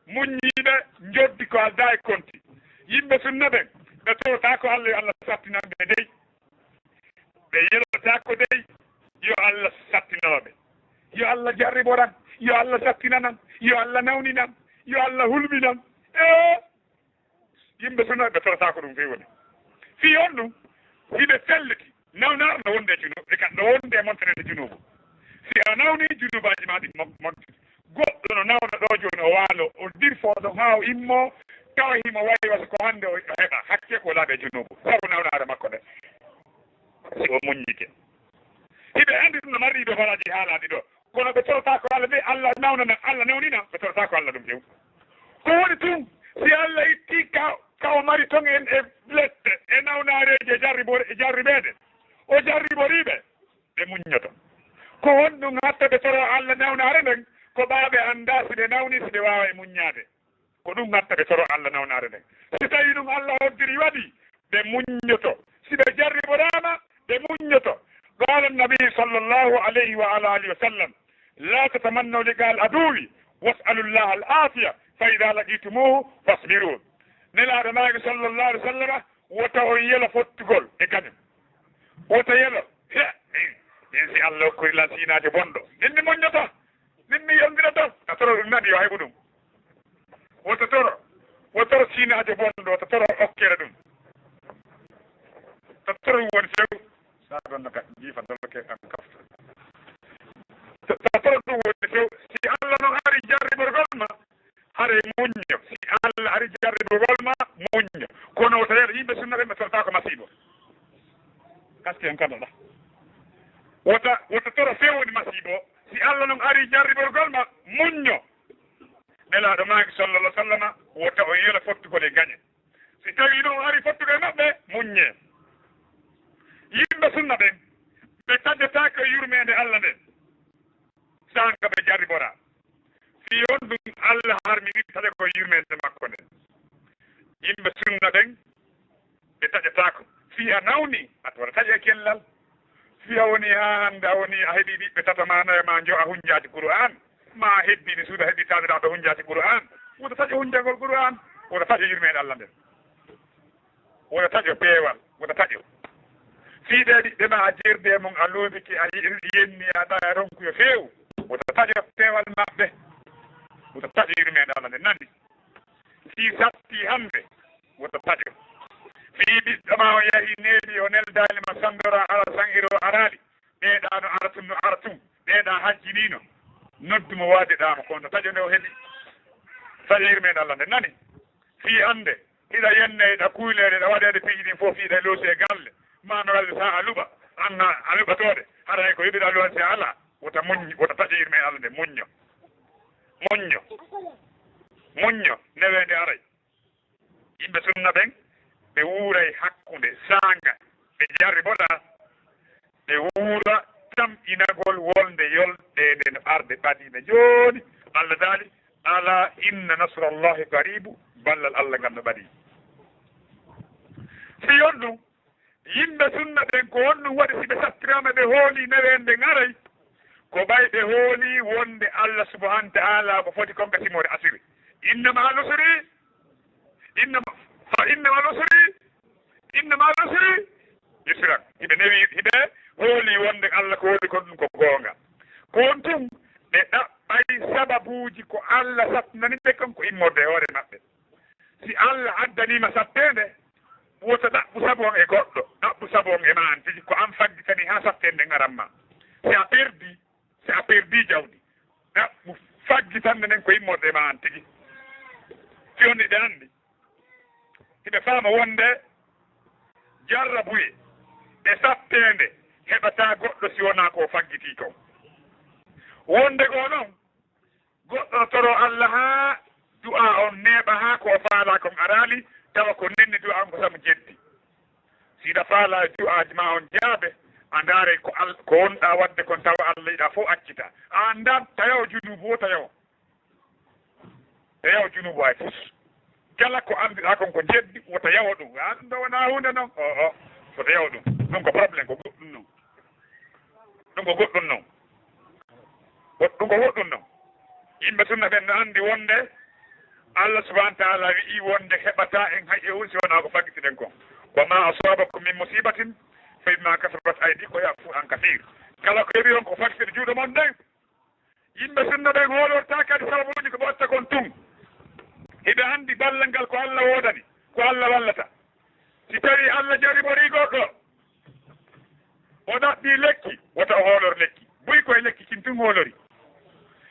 muññiiɓe joddi ko aldaa e konti. Yimɓe sunna ɓen, ɓe torotaako Allah, yo Allah sattinan ɓe dey. Ɓe yelotaako dey, yo Allah sattinano ɓe. Yo Allah jarriboran, yo Allah sattinanan, yo Allah nawninan, yo Allah hulɓinan. Ee! Yimɓe sunna ɓe torotaako ɗum feewde. Fii honɗum? Hiɓe felliti. Nawnaare no wonde e junuubu, e ka no wonde e montere junuubu. Si a nawni, junuubaaji maa ɗi mo-, mo-, goɗɗo no nawna ɗo jooni, o waalo, o dirfo ɗon haa o immo, tawa himo wawi wasa ko hannde o heɓa hakke ko laaɓe junuubu, sabu nawnaare makko nde. Si o muññike. Hiɓe anndi ɗum no mari ɗo balaaji haalaaɗi ɗo. Kono ɓe torotaako Allah, ɓe Allah nawnana, Allah nawnina, ɓe torotaako Allah ɗum few. Ko woni tun, si Allah itti ka, ka o mari ton en e lette, e nawnaareeji, e jarribo-, e jarribeede, o jarriboriiɓe, ɓe muññoto. Ko honɗum hatta ɓe toro Allah nawnaare nden? Ko ɓaaɓe anndaa si ɓe nawni, si ɓe waaway muññaade. Ko ɗum hatta ɓe toro Allah nawnaare nden. Si tawii ɗum Allah hoddiri waɗi, ɓe muññoto. Si ɓe jarriboraama, ɓe muññoto. Qaala Nabi sallallahu alayhi wa ala alihi wa sallam, "La tatamannaw liqa al aduwi, was'alu Allah al afiya, fa idha laqitumuhu fasbiru." Nelaaɗo maaki sallallahu alayhi wa sallam, "Wota on yelo fottugol e kañum. Wota yelo, he, min, min si Allah hokkiri lan siinaajo bonɗo, min mi muññoto." Min mi yondira tan, ta toro ɗum nani yo haybu ɗum. Wota toro, wota toro siinaajo bonɗo, wota toro okkere ɗum. Ta toro ɗum woni few, sa ɗon no ka jiifa doloke an kafta. Ta, ta toro ɗum woni few, si ɗum kanoɗa. Wota, wota toro feewni masiibo. Si Allah non ari jarriborgol ma, muñño. Nelaaɗo maaki sallallahu alaihi wasallama, wota o yela fottugol e gañe. Si tawi non o ari fottugol e maɓɓe, muññe. Yimɓe sunna ɓen, ɓe taƴataake yurmeende Allah nden. Saanga ɓe jarribora. Fii honɗum Allah harmini taƴagol yurmeende makko nden? Yimɓe sunna ɓen, ɓe taƴataako. Fii a nawni, a wota taƴe kellal. Fii a woni haa hannde, a woni a heɓi ɓiɓɓe tato ma nayo ma njo a hunjaaki Qur'an. Ma a hebbini suudu a heɓi taaniraaɓe hunjaaki Qur'an. Wota taƴe hunjagol Qur'an. Wota taƴe yurmeende Allah nden. Wota taƴo peewal, wota taƴo. Fii ɓe ɓiɓɓe ma a jerdi e mum, a loobike, a yenni, a ɗa, a ronkuyo feewu. Wota taƴo peewal maɓɓe. Wota taƴo yurmeende Allah nde nani. Fii satti hannde, wota taƴo. Fii ɓiɗɗo ma o yahi neeɓi, o neldaali ma sanndora, ara sanngiro araali. Ɓeeɗa no ara tun, no ara tun. Ɓeeɗa hajjiniino. Noddu mo, waadeɗaa mo, kono taƴo nde o heɓi. Taƴo yurmeende Allah nde nani. Fii hannde, hiɗa yenne, hiɗa kuyleede, hiɗa waɗeede piiji ɗin fof, fii hiɗa loosi e galle. Ma no galle sa a luɓa, an na a luɓatoode. Haray ko yoɓiɗa luwan si a alaa. Wota muñ, wota taƴo yurmeende Allah nde, muñño. Muñño. Muñño, neweende aray. Yimɓe sunna ɓen, ɓe wuuray hakkunde saanga, ɓe jarriboɗaa, ɓe wuura tamƴinagol wolde yolde nden arde ɓadiinde jooni. Allah daali, "Ala inna nasrallahi qaribu", ballal Allah ngal no ɓadii. Si on ɗum, yimɓe sunna ɓen, ko honɗum waɗi si ɓe sattiraama, ɓe hoolii neweende ngaray? Ko ɓay ɓe hoolii wonde Allah subhanahu wa ta'ala ko foti kon ka simoore asiri. Inna ma'al usri, inna ma-, fa inna ma'al usri, inna ma'al usri yusran. Hiɓe newi, hiɓe hoolii wonde Allah ko woni kon ɗum ko goonga. Ko on tun ɓe ɗaɓɓay sababuuji ko Allah sattinani ɓe kon ko immorde e hoore maɓɓe. Si Allah addaniima satteende, wota ɗaɓɓu sabu on e goɗɗo, ɗaɓɓu sabu on e ma an tigi, ko an faggitani haa satteende ngaran ma. Si a perdi, si a perdi jawdi, ɗaɓɓu faggitande nden ko immorde e ma an tigi. Si on hiɓe anndi, hiɓe faama wonde jarrabuye e satteende heɓataa goɗɗo si wonaa ko o faggitii kon. Wonde goo non, goɗɗo no toroo Allah haa du'aa on neeɓa, haa ko o faalaa kon araali, tawa ko nenni du'aa on ko sabu jeddi. Si hiɗa faalaa du'aaji maa on jaabe, a ndaaray ko Al-, ko wonɗaa waɗde kon, tawa Allah yiɗaa fof accita. A anndaa tayawo junuubu o tayawo. Tayawo junuubu hay fof. Kala ko annduɗaa kon ko jeddi, wota yawo ɗum. A ɗum ɗo wonaa huunde non. O, o, wota yawo ɗum. Ɗum ko problème, ko goɗɗum non. Ɗum ko goɗɗum non. Wo-, ɗum ko goɗɗum non. Yimɓe sunna ɓen no anndi wonde Allah subhanahu wa ta'ala wi'i wonde heɓataa en hay e huunde si wonaa ko faggitiɗen kon. "Wa ma asabakum min musibatin fa bima kasabat aydikum wa ya'fu an kathir." Kala ko heɓi on ko faggitiɗo juuɗe mon ɗen. Yimɓe sunna ɓen hoolortaa kadi sababuuji ko ɓe watta kon tun. Hiɓe anndi ballal ngal ko Allah woodani, ko Allah wallata. Si tawii Allah jarriborii goɗɗo, o ɗaɓɓii lekki, wota o hoolor lekki. Buy ko e lekki kin tun hoolori.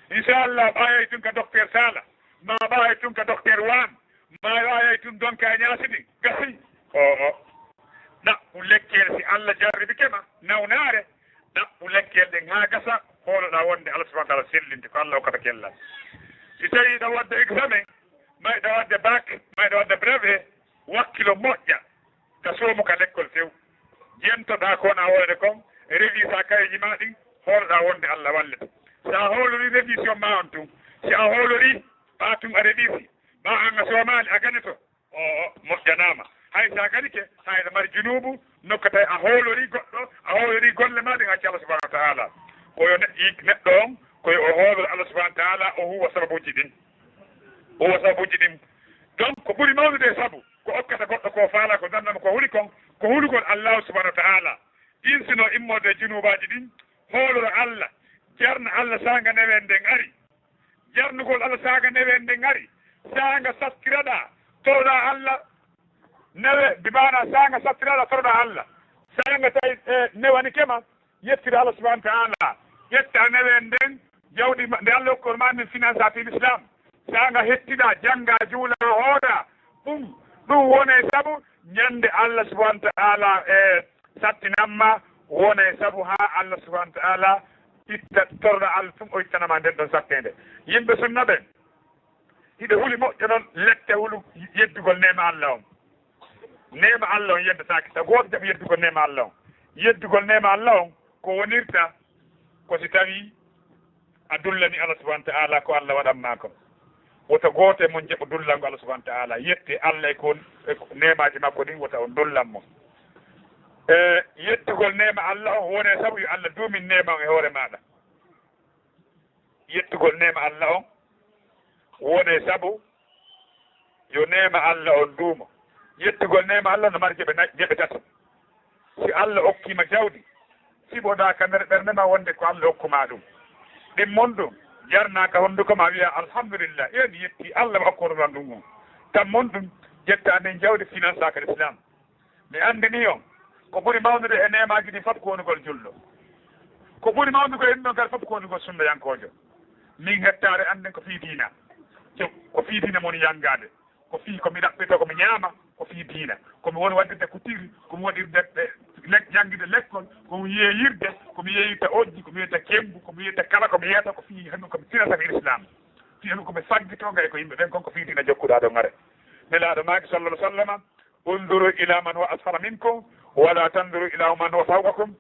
Inchallah, ɓaayay tun ka docteur Sala, ma ɓaayay tun ka docteur Wan, ma ɓaayay tun donka e ñaasi ɗin. Gasi. O, o. Ɗaɓɓu lekkeel si Allah jarribike ma, nawnaare. Ɗaɓɓu lekkeel ɗen haa gasa, hooloɗaa wonde Allah subhanahu wa ta'ala sellinte, ko Allah hokkata kellal. Si tawii hiɗa waɗde examen, ma hiɗa waɗde bac, ma hiɗa waɗde brevet, wakkilo moƴƴa ka soomu ka lekkol few. Jentoɗaa ko wona hoolde kon, revisa kayeji ma ɗin, hooloɗaa wonde Allah wallete. Si a hoolorii revision ma on tun, si a hoolorii, ɓaa tun a revisi, ɓaa an a soomaali, a gañoto. O, o, moƴƴanaama. Hay so a gañike, hay no mari junuubu, nokka tawi a hoolorii goɗɗo, a hoolorii golle maa ɗen, a accii Allah subhanahu wa ta'ala. Ko yo ne-, yik-, neɗɗo on, ko yo o hoolor Allah subhanahu wa ta'ala, o huwa sababuuji ɗin. O huwa sababuuji ɗin. Donc, ko ɓuri mawnude e sabu, ko okkata goɗɗo ko faalaa, ko dannamo ko huli kon, ko hulugol Allah subhanahu wa ta'ala. Insino immorde e junuubaaji ɗin, hoolora Allah, jarna Allah saanga neweende nden ari. Jarnugol Allah saanga neweende nden ari. Saanga sattiraɗaa, toroɗaa Allah newe, bi maana saanga sattiraɗaa, toroɗaa Allah. Saanga tawi, e, newanike ma, yettira Allah subhanahu wa ta'ala. Ƴetta neweende nden, jawdi ma, nde Allah hokkor ma nden finance a fil Islam. Saanga hettiɗaa, janngaa, juulaa, hooraa. Ɗum, ɗum wonay sabu ñande Allah subhanahu wa ta'ala, e, sattinan ma, wonay sabu haa Allah subhanahu wa ta'ala itta, torɗa Allah tun o ittanama nden ɗon sakkeende. Yimɓe sunna ɓen, hiɓe huli moƴƴo non lette hulu yeddugol neema Allah on. Neema Allah on yeddataake, sa gooto jaɓi yeddugol neema Allah on. Yeddugol neema Allah on ko wonirta ko si tawi a dullani Allah subhanahu wa ta'ala ko Allah waɗan ma kon. Wota gooto e mon jaɓu dullango Allah subhanahu wa ta'ala. Yette Allah e ko, e ko neemaaji makko ɗin, wota on dullan mo. E yettugol neema Allah on wone sabu yo Allah duumin neema on e hoore maaɗa. Yettugol neema Allah on wone sabu yo neema Allah on duumo. Yettugol neema Allah no mari geɓe nay-, geɓe tati. Si Allah okkima jawdi, siɓoɗa ka nder ɓernde ma wonde ko Allah okkuma ɗum. Ɗimmon ɗum, jarna ka honduko ma wi'a, "Alhamdulillah, e mi yetti Allah mo okkoɗo lan ɗum on." Tammon ɗum, ƴetta nden jawdi finansa ka Islam. Mi andini on, ko ɓuri mawnude e neemaaji ɗi fof ko wonugol julɗo. Ko ɓuri mawnude e ɗum ɗon kadi fof ko wonugol sunnayankoojo. Min hettaare annden ko fii diina. Ko fii diina moni yanngaade. Ko fii ko mi ɗaɓɓitoo, ko mi ñaama, ko fii diina. Ko mi woni waɗirde kutiri, ko mi waɗirde, eh, lek-, janngude lekkol, ko mi yeeyirde, ko mi yeeyirta ojji, ko mi yeeyirta kembu, ko mi yeeyirta kala ko mi yeeyata, ko fii hannde ko mi tinata mi Islam. Fii hannde ko mi faggitoo ngay ko yimɓe ɓen kon ko fii diina jokkuɗaa ɗo ngare. Nelaaɗo maaki sallallahu alaihi wasallam, "Unzuru ila man huwa asfala minkum, wala tanzuru ila man huwa fawqakum,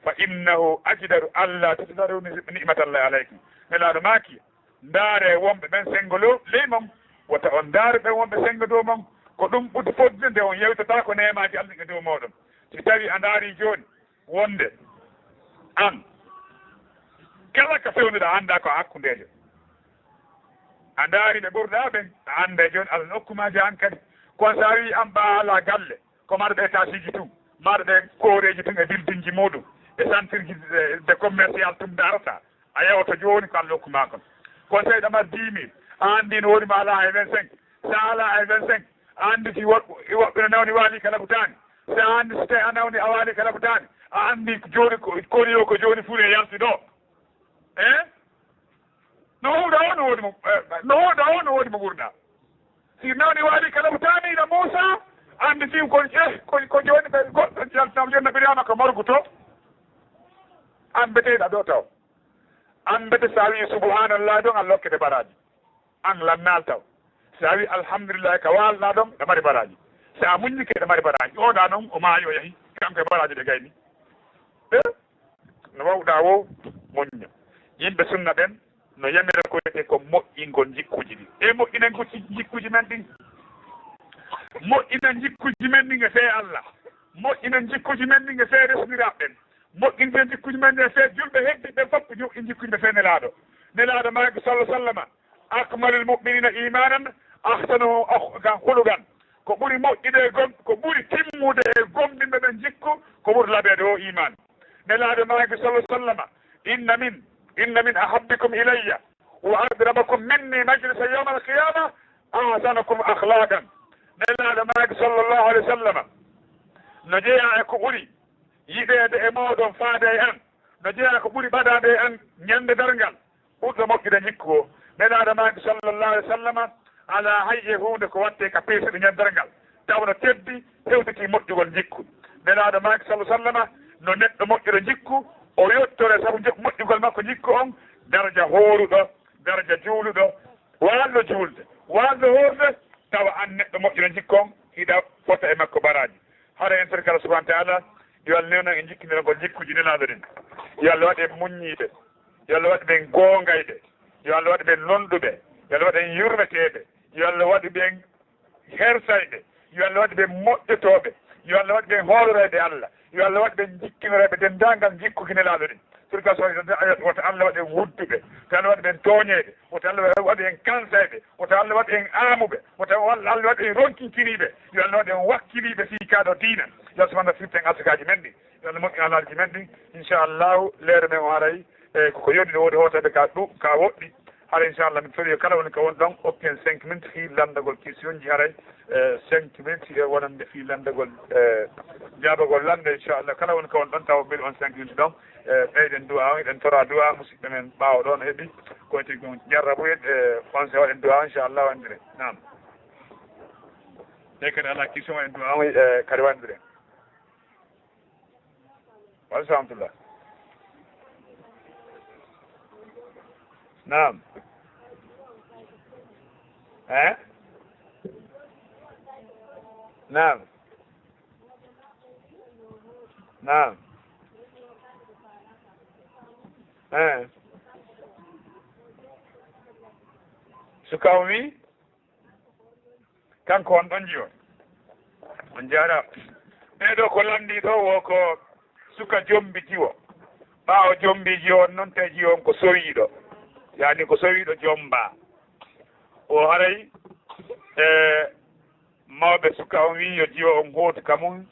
fa innahu ajdaru alla tazdaru ni-, ni'matallahi alaykum." Nelaaɗo maaki, Ndaare wonɓe ɓen senngo lo-, ley mon, wota on ndaaru ɓen wonɓe senngo dow mon. Ko ɗum ɓuri fodde nde on yewtata ko neemaaji Allah e dow mooɗon. Si tawii a ndaarii jooni wonde aan, kala ka fewnuɗaa, a anndaa ko a hakkundeejo. A ndaarii ɓe ɓurɗaa ɓen, a annday jooni Allah no okku maa jaa aan kadi. Kono so a wi'ii aan baa alaa galle, ko marɗo étageji tun, marɗo kooreeji tun e buildingji muuɗum, e centreji de, de commercial tun ndaarata. A yewta jooni ko Allah hokku maa kon. Kono so tawi ɗamat dix mille, a anndi no woni ma alaa hay vingt-cinq. So a alaa hay vingt-cinq, a anndi si woɗ-, woɗɓe no nawni waali kala butaani. So a anndi so tawi a nawni a waali kala butaani, a anndi jooni ko, koni o ko jooni fuu e yalti ɗo. Eh? No huuɗa o no woodi mo, eh, no huuɗa o no woodi mo ɓurɗa. Si nawni waali kala butaani ina Muusa, anndi fii ko, eh, ko, ko jooni ɓe goɗɗo yaltinama jooni no ɓiriyama ko morgu to. An beteɗa ɗo taw. An mbete so a wi'i subhanallah ɗon, a lokkete baraaji. An lannaali taw. So a wi'i alhamdulillah ka waalɗaa ɗon, ɗa mari baraaji. So a muññike, ɗa mari baraaji. Oɗa noon, o maayi, o yahi. Kanko e baraaji ɗe gayni. Eh? No waawɗaa wo muñño. Yimɓe sunna ɓen no yamira ko wiyetee ko moƴƴingol jikkuuji ɗin. E moƴƴinen ko ci-, jikkuuji men ɗin. Moƴƴinen jikkuuji men ɗin e fee Allah. Moƴƴinen jikkuuji men ɗin e fee resndiraaɓe ɓen. Moƴƴinten jikkuuji men ɗin e fee julɓe heddiiɓe ɓen fof, moƴƴin jikkuuji ɓe fee Nelaaɗo. Nelaaɗo maaki sallallahu alaihi wasallam, "Akmalul mu'minina imanan, ahsanuhum akh-, khuluqan." Ko ɓuri moƴƴude e gom-, ko ɓuri timmude e gomɗinɓe ɓen jikku, ko ɓuri labeede o iman. Nelaaɗo maaki sallallahu alaihi wasallam, "Inna min, inna min ahabbikum ilayya wa aqrabakum minni majlisan yawmal qiyama, ahsanukum akhlaqan." Nelaaɗo maaki sallallahu alaihi wasallam, no jeyaa e ko ɓuri yiɗeede e mooɗon faade e an, no jeyaa ko ɓuri ɓadaade e an ñande darngal, ɓurɗo moƴƴude jikku o. Nelaaɗo maaki sallallahu alaihi wasallam, alaa hay e huunde ko waɗtee ka peese ɗo ñande darngal, tawa no teddi hewtiti moƴƴugol jikku. Nelaaɗo maaki sallallahu alaihi wasallam, no neɗɗo moƴƴuɗo jikku, o yottore sabu jo-, moƴƴugol makko jikku on, daraja hooruɗo, daraja juuluɗo, waalɗo juulde, waalɗo hoorde, tawa an neɗɗo moƴƴuɗo jikku on, hiɗa fota e makko baraaji. Hara en torike Allah subhanahu wa ta'ala, yo Allah newnan en jikkindirgol jikkuuji nelaaɗo ɗin. Yo Allah waɗ en muññiiɓe. Yo Allah waɗ ɓen goongayɓe. Yo Allah waɗ ɓen nonɗuɓe. Yo Allah waɗ en yurmeteeɓe. Yo Allah waɗ ɓen hersayɓe. Yo Allah waɗ ɓen moƴƴotooɓe. Yo Allah waɗ ɓen hoolorayɓe Allah. Yo Allah waɗ ɓen jikkinorayɓe denndaangal jikkuuji nelaaɗo ɗin. Surga so, wota Allah waɗ en wudduɓe. Wota Allah waɗ ɓen tooñeeɓe. Wota Allah waɗ en kansayɓe. Wota Allah waɗ en aamuɓe. Wota Allah waɗ en ronkinkiniiɓe. Yo Allah waɗ en wakkiliiɓe fii kaa ɗoo diina. Yo Allah subhanahu wa ta'ala firten asakaaji men ɗin. Yo Allah moƴƴin alaalji men ɗin. Inchallahu, leere men o haray, e, koko yoni no woodi hooteeɓe ka ɗu-, ka woɗɗi. Hara inchallah, min tori kala woni ka won ɗon, okken cinq minutes fii lanndagol question ji haray, e, cinq minutes e wonande fii lanndagol, e, jaabagol lannde, inchallah. Kala woni ka won ɗon, tawa mbiɗo on cinq minutes ɗon, e, ɓeyden du'a on, eɗen tora du'a, musidɓe men ɓaawo ɗon heɓi, ko wiyetee ko jarrabu en, e, on se waɗen du'a, inchallah, wandire. Naam. E kadi alaa question, waɗen du'a on, e, kadi wandire. Wa alaikum salam. Naam. Eh? Naam. Naam. Eh. Suka on wi? Kanko on ɗon jiwo. On jaaraama. Ɓee ɗoo ko lanndii ɗoo wo ko suka jombi jiwo. Ɓaawo jombi jiwo on noon, tawi jiwo on ko sowiiɗo. Yaani ko sowiiɗo jomba. O haray, e, mawɓe suka on wi'i yo jiwo on hootu ka mum.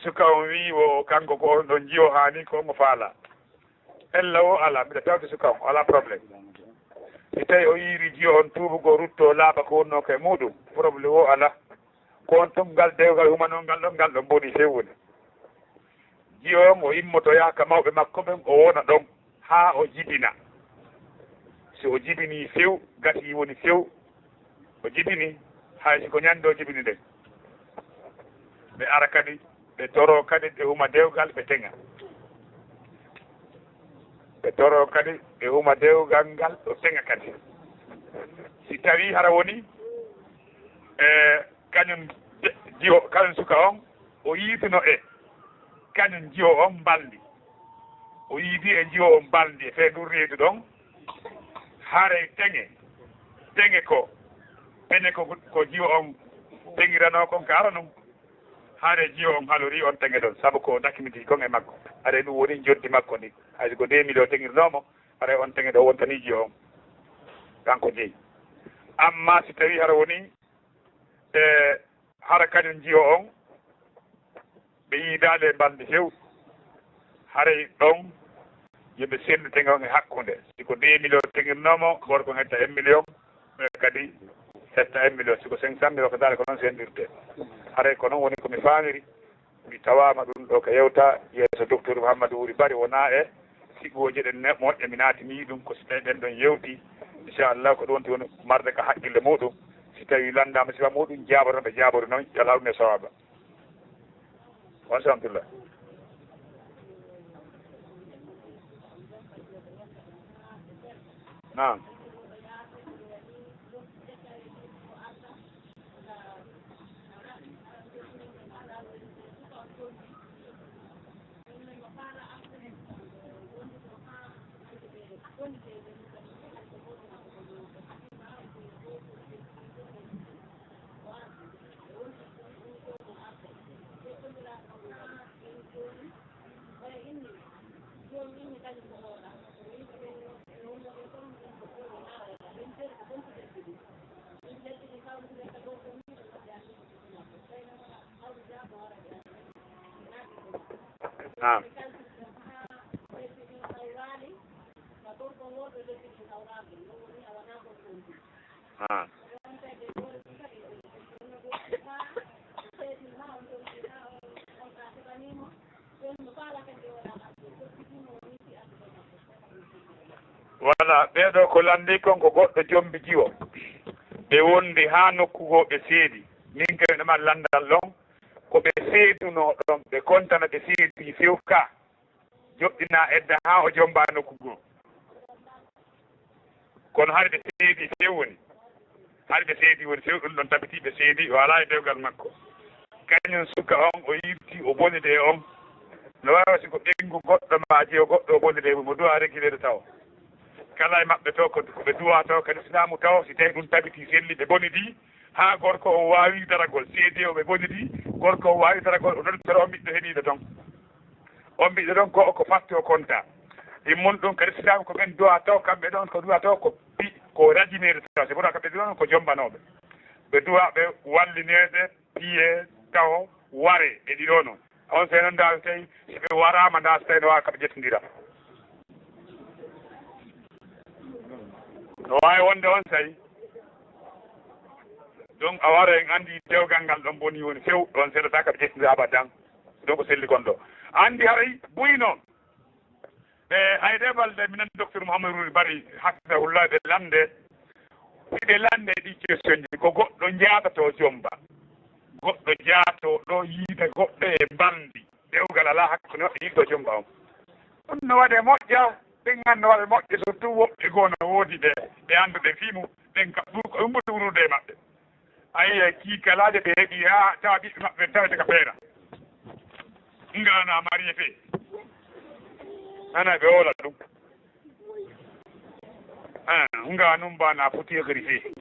Suka on wi'i wo kanko ko on ɗon jiwo haani ko on o faala. Ella wo alaa, mbiɗa tawti suka on, alaa problème. Si tawi o yiiri jiwo on tuubugol, ruttoo laaɓa ko wonnoo ko e muuɗum, problème wo alaa. Ko on tun ngal dewgal humanoo ngal ɗon, ngal ɗon boni fewwude. Jiwo on o immotoyaa ka mawɓe makko ɓen, o wona ɗon haa o jibina. Si o jibinii few, gasii woni few, o jibini, hay si ko ñande o jibini nden. Ɓe ara kadi, ɓe toroo kadi, ɓe huma dewgal, ɓe teŋa. Ɓe toroo kadi, ɓe huma dewgal ngal, o teŋa kadi. Si tawii hara woni, e, kañum je-, jiwo, kañum suka on, o yiituno e kañum jiwo on mbalndi. O yiidi e jiwo on mbalndi e fee ndun reedu ɗon. Haray teŋe, teŋe ko, teŋe ko, ko jiwo on teŋiranoo kon ka ara non. Haray jiwo on halorii on teŋe ɗon, sabu ko o dakmitii kon e makko. Haray ɗun woni njoddi makko ndin. Hay si ko deux millions teŋirnoo mo, haray on teŋe ɗon wontanii jiwo on. Kanko jeyi. Amma si tawii hara woni, e, hara kañum jiwo on, ɓe yiidaali e mbalndi few, haray ɗon yo ɓe sendu teŋe on e hakkunde. Si ko deux millions teŋirnoo mo, gooto kon hetta un million, ɓe kadi hetta un million. Si ko cinq cent mille, o ko daala ko noon sendirte. Haray ko noon woni ko mi faamiri. Mi tawaama ɗum ɗo ka yewta yeeso Docteur Mouhamadou Wuri Bari, wonaa e siɓooje ɗen ne-, moƴƴa, mi naatini ɗum ko si tawi ɓen ɗon yewti. Inchallah, ko ɗum woni marde ka haqqille muɗum. Si tawi lanndaama sifa muɗum, jaaboto ɓe jaabori noon, yo Allah waɗu en sawaaba. Wa rahmatullah. Naam. Naam. Naam. Voilà, ɓee ɗoo ko lanndii kon ko goɗɗo jombi jiwo. Ɓe wondi haa nokku goo, ɓe seedi. Min kadi no mari lanndal ɗon, ko ɓe seedunoo ɗon, ɓe kontana ɓe seedi few ka. Joɗɗinaa edda haa o jomba nokku goo. Kono hari ɓe seedi few woni. Hari ɓe seedi woni few, ɗum ɗon tabitii ɓe seedi, o alaa e dewgal makko. Kañum suka on, o yilti, o bonide e on. No waawi si ko ɓeyngu goɗɗo maa jiwo goɗɗo o bonide e mum, o duwaa régulier taw. Kala e maɓɓe to ko, ko ɓe duwaa taw kadi Islaamu taw, si tawi ɗum tabitii selli ɓe bonidii, haa gorko o waawi daragol, seedi o ɓe bonidii, gorko o waawi daragol, o nodditoro on ɓiɗɗo heɗiiɗo ton. On ɓiɗɗo ɗon ko, ko fatti o konta. Ɗin mun ɗum kadi Islaamu ko ɓen duwaa taw, kamɓe ɗon ko duwaa taw ko pi-, ko rajineede taw. C'est pourquoi kamɓe ɗon ko jombanooɓe. Ɓe duwaa ɓe wallineede, piye, taw, ware, e ɗi ɗoo non. On sey non ndaa tawi si ɓe waraama ndaa si tawi no waawi ka ɓe ƴettindira. No waawi wonde on sey. Donc a wara en anndi dewgal ngal ɗon boni woni few, ɗon seeɗa ka ɓe ƴettindira abadan. Donc selli kon ɗo. Anndi haray buy non. E, hay ɗe balɗe, minen Docteur Mouhamadou Wuri Bari, hafidahullah, ɓe lande, hiɓe lande e ɗi question ji, ko goɗɗo jaatoto jomba, goɗɗo jaato ɗo yiida goɗɗo e mbalndi, dewgal alaa hakkunde maɓɓe yiido jomba on. Ɗum no waɗe moƴƴa, ɓen an no waɗe moƴƴa, surtout woɓɓe goo no woodi ɓe, ɓe annduɓe fimu, ɓen ka ɓur-, ko ɗum ɓuri wuurude e maɓɓe. Ayi, kii kalaaje ɓe heɓi haa tawa ɓiɓɓe maɓɓe tawete ka feera. Nga na marié fe. Ana ɓe woola ɗum. Ah, nga nun ba na foti yogori fe.